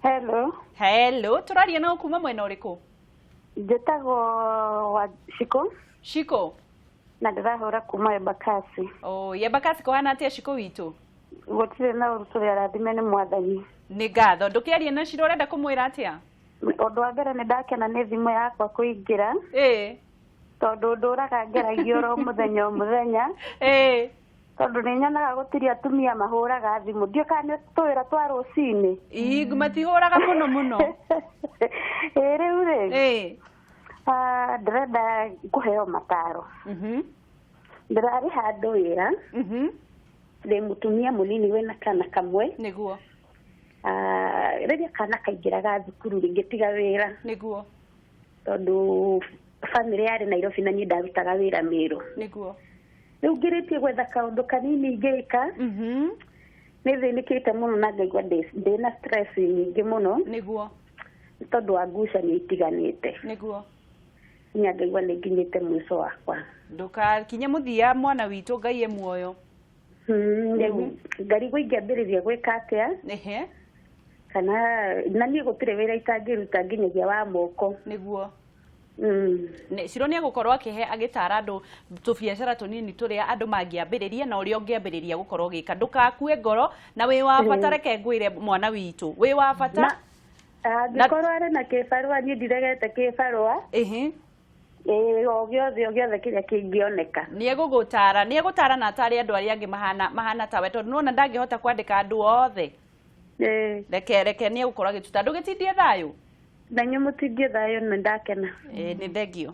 Hello. Hello, tũraria nao kuma mwena ũrĩkũ? Njĩtagwo wa Shiko. Shiko. Na ndĩrahũra kuma Embakasi. Oh, Embakasi kũhana atĩa, Shiko witũ? Gũtirĩ na ũru, tũrĩ arathime nĩ Mwathani. Nĩ ngatho. Ndũkĩarie na Ciro, ũrenda kũmwĩra atĩa? Ũndũ wa mbere nĩ ndakena nĩ thimũ yakwa kũingĩra, tondũ ndũraga ngeragia oro mũthenya o mũthenya, tondũ nĩ nyonaga gũtirĩ atumia mahũraga thimũ, ndiũ kana nĩ tũwĩra twa rũcinĩ. Ii, matihũraga mũno mũno. Ĩ, rĩu rĩ, ndĩrenda kũheo mataro. Ndĩrarĩ handũ wĩra, ndĩ mũtumia mũnini wĩna kana kamwe. Rĩrĩa kana kaingĩraga thukuru rĩ, ngĩtiga wĩra, tondũ bamĩrĩ yarĩ Nairobi na niĩ ndarutaga wĩra Mĩrũ. Rĩu ngĩrĩtie gwetha kaũndũ kanini ingĩka, nĩ thĩnĩkĩte mũno na ngaigua ndĩna stress nyingĩ mũno, nĩ tondũ wa ngucanio itiganĩte, nginya ngaigua nĩ nginyĩte mũico wakwa. Ndũkakinye mũthia, mwana witũ, Ngai e muoyo. Rĩu ngarigwo ingĩambĩrĩria gwĩka atĩa, kana na niĩ gũtirĩ wĩra itangĩruta nginyagia wa moko. Ciro nĩ egũkorwo akĩhe agĩtara andũ tũbiacara tũnini tũrĩa andũ mangĩambĩrĩria na ũrĩa ũngĩambĩrĩria gũkorwo ũgĩka. Ndũgakue ngoro na wĩ wa bata, reke ngwĩre mwana witũ, wĩ wa bata. Angĩkorwo arĩ na kĩbarũa, niĩ ndiregete kĩbarũa. Ĩhĩ. Ĩĩ, o gĩothe, o gĩothe kĩrĩa kĩngĩoneka. Nĩ egũgũtara, nĩ egũtara na atare andũ arĩa angĩ mahana tawe, tondũ nĩwona ndangĩhota kwandĩka andũ othe. Reke nĩ egũkorwo agĩtuta. Ndũgĩtindie thayũ. Na inyuĩ mũtindie thayũ, nĩ ndakena. Ĩĩ, nĩ thengio.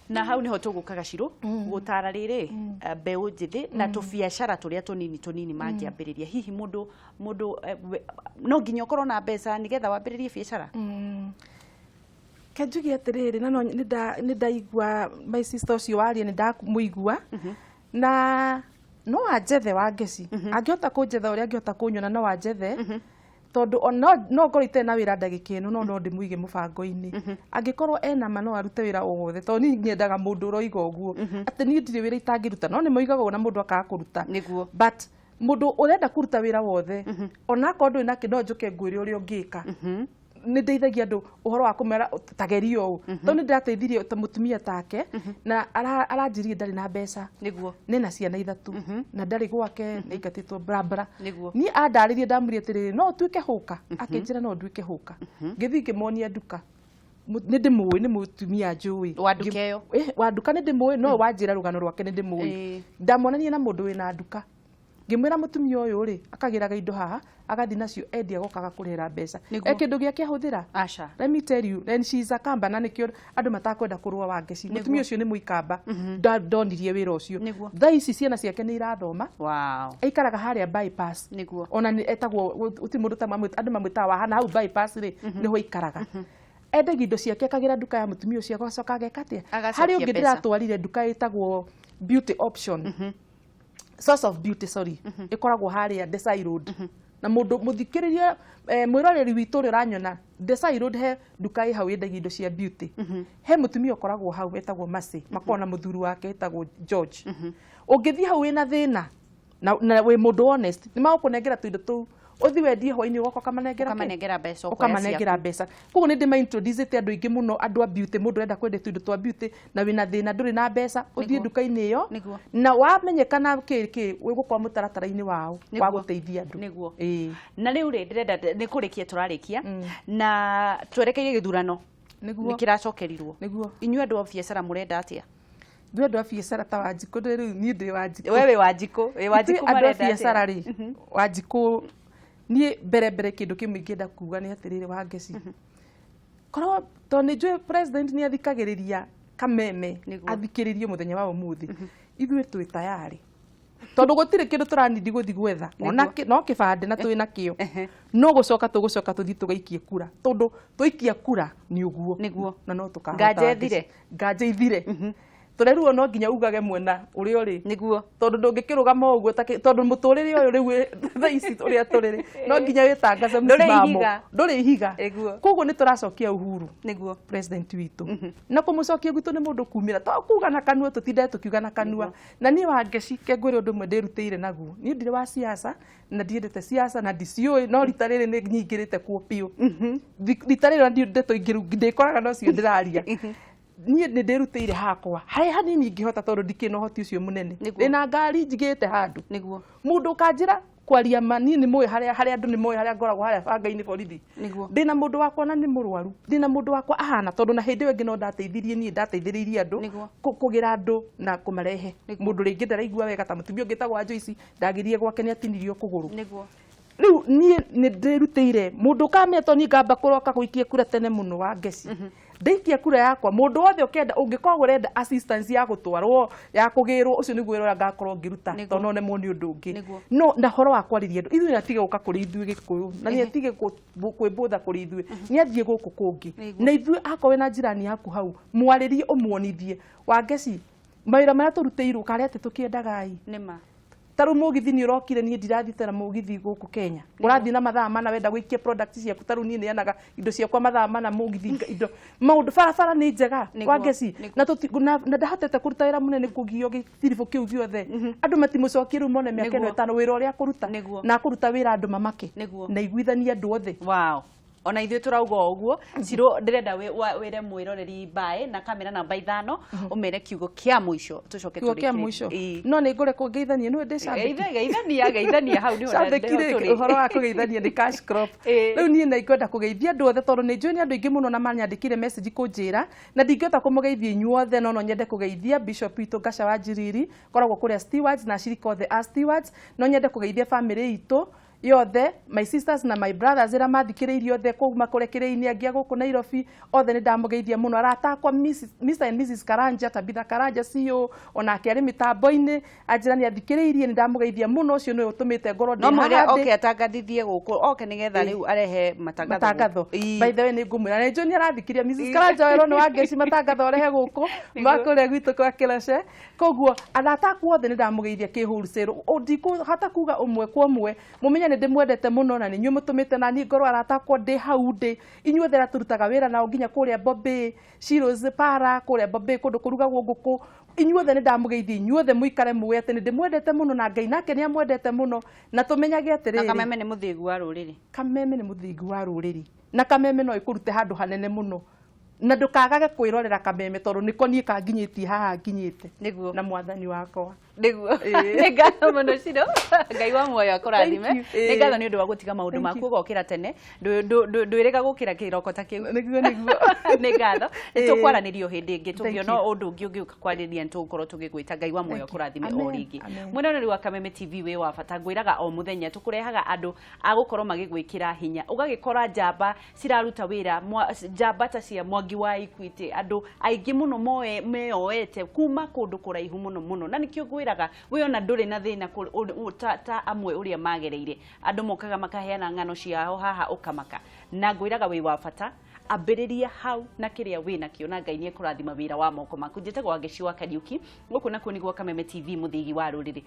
Na hau niho tũgũkaga Ciro gũtara rĩrĩ mbeũ njĩthĩ na tũbiacara tũrĩa tũnini tũnini mangĩambĩrĩria. Hihi mũndũ no nginya ũkorwo na mbeca nĩgetha wambĩrĩrie biacara? Ke njuge atĩrĩrĩ, na no nĩ ndaigua my sister ũcio waria, nĩ ndamũigua na no anjethe Wangeci, angĩhota kũnjetha ũrĩa angĩhota kũnyona no anjethe, tondũ no ngorwo itarĩ na wĩra ndagĩka ĩno, no ndĩmũige mũbango-inĩ. Angĩkorwo ena ma no arute wĩra o wothe, tondũ niĩ nyendaga mũndũ ũroiga ũguo atĩ niĩ ndirĩ wĩra itangĩruta, no nĩ moigaga ũguo na mũndũ akaga kũruta. Nĩguo. But mũndũ ũrenda kũruta wĩra wothe, onakorwo ndũrĩ nakĩ, no njũke ngwĩre ũrĩa ũngĩka. Nĩ ndeithagia andũ ũhoro wa kũmera tageria ũũ, tondũ nĩ ndĩrateithirie ta mũtumia take na aranjĩrire ndarĩ na mbeca. Nĩguo. Nĩ na ciana ithatũ na ndarĩ gwake, nĩ aingatĩtwo barabara. Nĩguo. Niĩ andarĩrie, ndamwĩrire atĩrĩrĩ, no ũtuĩke hũka, akĩnjĩra no nduĩke hũka. Ngĩthiĩ ngĩmonia nduka, nĩ ndĩmũĩ, nĩ mũtumia njũĩ. Wa nduka ĩyo? Wa nduka nĩ ndĩmũĩ, no wanjĩra rũgano rwake nĩ ndĩmũĩ. Ndamonania na mũndũ wĩna nduka, ngĩmwĩra mũtumia ũyũ rĩ, akagĩraga indo haha, agathiĩ nacio endia, agokaga kũrĩhĩra mbeca. Nĩguo. E kĩndũ gĩake ahũthĩra. Aca. Let me tell you, and she is a Kamba, na nĩkĩo andũ matakwenda kũrũa Wangeci. Mũtumia ũcio nĩ mũikamba, ndonirie wĩra ũcio. Nĩguo. Thaa ici ciana ciake nĩ irathoma. Wow. Aikaraga harĩa bypass. Nĩguo. Ona nĩ etagwo, gũtirĩ mũndũ andũ mamwĩtaga wahana hau bypass rĩ, nĩho aikaraga. Endagia indo ciake, akagĩra nduka ya mũtumia ũcio, agacoka ageka atĩa? Agacokia Harĩ ũngĩ mbeca. ndĩratwarire nduka ĩtagwo Beauty Option, Source of Beauty, sorry, ĩkoragwo harĩa Desai Road. Na mũndũ mũthikĩrĩria, mwĩroreri witũ ũrĩa ũranyona, Desai Road he nduka ĩ hau yendagia indo cia beauty. He mũtumia ũkoragwo hau etagwo Mercy, makoragwo na mũthuri wake etagwo George. Ũngĩthiĩ hau wĩna thĩna na wĩ mũndũ honest, nĩ magũkũnengera tũindo tũu, ũthiĩ wendie, hwainĩ ũgoka ũkamanengera kĩ? Ũkamanengera mbeca, ũkoya Ũkamanengera mbeca. Koguo nĩ ndĩma introduce andũ aingĩ mũno, andũ a beauty. Mũndũ ũrenda kwendia tũindo twa beauty na wĩna thĩna, ndũrĩ na mbeca, ũthiĩ Nĩguo. nduka-inĩ ĩyo Nĩguo. na wamenyekana kĩ kĩ wĩgũkorwo mũtaratara-inĩ wao wa Nĩguo. gũteithia andũ. Nĩguo. Ĩĩ. Na rĩu rĩ, ndĩrenda nĩ kũrĩkia tũrarĩkia na twerekeire gĩthurano. Nĩguo. Nĩ kĩracokerirwo. Nĩguo. Inyuĩ andũ a biacara mũrenda atĩa? Ithuĩ andũ a biacara ta Wanjikũ, rĩu niĩ ndĩ Wanjikũ. We wĩ Wanjikũ, wĩ Wanjikũ, Ithuĩ andũ a marenda atĩa? biacara rĩ, Wanjikũ, niĩ mbere kĩndũ kĩmwe ingĩenda kuga nĩ atĩrĩrĩ, Wangeci, korwo tondũ nĩ njũĩ president nĩ athikagĩrĩria Kameme, Nĩguo. athikĩrĩrie mũthenya wa ũmũthĩ, ithuĩ twĩ tayarĩ, tondũ gũtirĩ kĩndũ tũranindi gũthiĩ gwetha ona no kĩbandĩ na twĩ nakĩo, no gũcoka tũgũcoka tũthiĩ tũgaikie kura, tondũ twaikia kura nĩ ũguo. Nĩguo. Na no tũkahota. Nganja ĩthire. Nganja ithire. Tũrerirwo no nginya ugage mwena ũrĩa ũrĩ, Nĩguo. Tondũ ndũngĩkĩrũgama ũguo tondũ mũtũrĩre ũyũ rĩu thaa ici ũrĩa tũrĩ rĩ, no nginya wĩtangace Ndũrĩ mũsimamo. ihiga. Ndũrĩ ihiga. Nĩguo. Koguo nĩ tũracokia Uhuru Nĩguo. president witũ, na kũmũcokia gwitũ nĩ mũndũ kumĩra, to kuga na kanua, tũtinde tũkiuga na kanua. Na niĩ Wangeci, ke ngwĩre ũndũ ũmwe ndĩrutĩire naguo, niĩ ndirĩ wa siasa na ndiendete siasa na ndiciũĩ, no rita rĩrĩ nĩ nyingĩrĩte kuo biũ. Rita rĩrĩ na ndeto ingĩ rĩu ndĩkoraga nocio ndĩraria. Niĩ nĩ ndĩrutĩire hakwa harĩa hanini ingĩhota, tondũ ndikĩrĩ na ũhoti ũcio mũnene. Nĩguo. Ndĩna ngari njigĩte handũ. Nĩguo. Mũndũ ũkanjĩra kwaria ma, niĩ nĩ mũĩ harĩa andũ nĩ moĩ harĩa ngoragwo, harĩa banga-inĩ borithi. Nĩguo. Ndĩna mũndũ wakwa na nĩ mũrwaru, ndĩna mũndũ wakwa ahana, tondũ na hĩndĩ ĩyo ĩngĩ no ndateithirie, niĩ ndateithĩrĩirie andũ Nĩguo. Kũgĩra andũ na kũmarehe. Nĩguo. Mũndũ rĩngĩ ndaraigua wega, ta mũtumia ũngĩ etagwo Joyce, ndagĩrire gwake nĩ atinirio kũgũrũ. Nĩguo. Rĩu niĩ nĩ ndĩrutĩire mũndũ ũkamenya, tondũ niĩ ngamba kũroka gũikia kura tene mũno, wa Ngeci, ndaikia kura yakwa, mũndũ wothe ũkenda, ũngĩkorwo ũrenda assistance ya gũtwarwo, ya kũgĩrwo, ũcio nĩguo wĩra ũrĩa ngakorwo ngĩruta. Nĩguo. Tondũ no nemwo nĩ ũndũ ũngĩ. Nĩguo. No na horo wa kwarĩria andũ, ithuĩ atige gũka kũrĩ ithuĩ Gĩkũyũ, na nĩ atige kwĩmbũtha kũrĩ ithuĩ, nĩ athiĩ gũkũ kũngĩ. Nĩguo. Na ithuĩ, akorwo wĩna njirani yaku hau, mwarĩrie, ũmuonithie, Wangeci, mawĩra marĩa tũrutĩirwo karĩa atĩ tũkĩendaga i. Nĩma. Ta rĩu mũgithi nĩ ũrokire, niĩ ndirathiĩte na mũgithi gũkũ Kenya, ũrathiĩ na mathaa mana wenda gũikia product ciaku. Ta rĩu niĩ neanaga indo ciakwa mathaa mana mũgithi, indo maũndũ barabara nĩ njega. Nĩguo, Wangeci, nĩguo. na ndahotete kũruta wĩra mũnene, kũgio gĩtiribũ kĩu gĩothe, andũ matimũcokie rĩu mone mĩaka ĩno Nĩguo. ĩtano wĩra ũrĩa akũruta Nĩguo. na akũruta wĩra andũ mamake Nĩguo. na iguithanie andũ othe. Wow. Ona ithuĩ tũrauga o ũguo. Ciro, ndĩrenda wĩre mwĩroreri mbaĩ na kamera namba 5, ũmere kiugo kĩa mũico, tũcoke Kiugo kĩa tũrĩkĩrĩrie. Mũico, no nĩ ngũrekwo ngeithanie, nĩ ndĩ cambĩki. Geithania, geithania, hau nĩho Cambĩki nĩho rĩ, tũrĩ. Ũhoro wa kũgeithania nĩ cash crop. Rĩu niĩ na ingwenda kũgeithia andũ othe, tondũ nĩ njũĩ nĩ andũ aingĩ mũno na manyandĩkire message kũnjĩra, na ndingĩhota kũmũgeithia inyuothe, no no nyende kũgeithia bishop witũ Ngaca wa Njiriri, koragwo kũrĩa Stewards, na acirika othe a Stewards. No nyende kũgeithia family itũ yothe, my sisters na my brothers ĩrĩa mathikĩrĩirie othe kuma kũrĩa kĩrĩinĩ, angĩ a gũkũ Nairobi, othe nĩ ndamũgeithia mũno. Arata akwa, Mr and Mrs Karanja, Tabitha Karanja CEO, onake arĩ mĩtambo-inĩ, anjĩra nĩ athikĩrĩirie, nĩ ndamũgeithia mũno. Ũcio nĩwe ũtũmĩte ngorwo No ndĩ mwĩre haha ndĩ. Oke atangathithie gũkũ, oke nĩgetha rĩu arehe matangatho. Matangatho. Ĩĩ. By the way, nĩ ngũmwĩra, nĩ njũĩ nĩ arathikiria. Mrs Karanja, werwo nĩ Wangeci, matangatho ũrehe gũkũ makũrĩa gwitũ kwa Kĩrece. Koguo arata akwa othe nĩ ndamũgeithia kĩ wholesale, ndikũhota kuga ũmwe kwa ũmwe. Mũmenye nĩ ndĩmwendete mũno, na nĩ inyuĩ mũtũmĩte na niĩ ngorwo arata akwa ndĩ hau ndĩ, inyuothe arĩa tũrutaga wĩra nao nginya kũrĩa Bombay, Shiro's Para kũrĩa Bombay, kũndũ kũrugagwo ngũkũ. Inyuothe nĩ ndamũgeithia, inyuothe mũikare mũĩ atĩ nĩ ndĩmwendete mũno, na Ngai nake nĩ amwendete mũno, na tũmenyage Na atĩrĩrĩ, Kameme nĩ mũthingu wa rũrĩrĩ. Kameme nĩ mũthingu wa rũrĩrĩ, na Kameme no ĩkũrute handũ hanene mũno, na ndũkagage kwĩrorera Kameme, tondũ nĩko niĩ kanginyĩtie haha nginyĩte na Mwathani wakwa. Nĩguo. Nĩ ngatho mũno, Ciro. Ngai wa muoyo akũrathime. Thank you. Nĩ ngatho nĩ ũndũ wa gũtiga maũndũ Thank maku you. ũgokĩra tene. Ndwĩrĩga gũkĩra kĩroko ta kĩu. Nĩguo, nĩguo. Nĩ ngatho. Nĩ tũkwaranĩrio hĩndĩ ĩngĩ. Thank Tũngĩona you. ũndũ ũngĩ ũngĩũka kwarĩria, nĩ tũgũkorwo tũgĩgwĩta. Ngai wa muoyo Thank you. akũrathime o Amen. rĩngĩ. Amen. Mwĩroreri wa Kameme TV, wĩ wa bata. Ngwĩraga o mũthenya tũkũrehaga andũ a gũkorwo magĩgwĩkĩra hinya, ũgagĩkora njamba ciraruta wĩra, njamba ta cia Mwangi wa Equity, andũ aingĩ mũno meyoete kuma kũndũ kũraihu mũno mũno, na nĩkĩo ngwĩraga we ona ndũrĩ na thĩna ta amwe ũrĩa magereire. Andũ mokaga makaheana ng'ano ciao haha, ũkamaka. Na ngwĩraga wĩ wa bata, ambĩrĩria hau na kĩrĩa wĩ nakĩo, na Ngai nĩ ekũrathima wĩra wa moko maku. Njĩtagwo Wangeci wa Kariũki, gũkũ nakuo nĩ gwa Kameme TV, mũthĩgi wa rũrĩrĩ.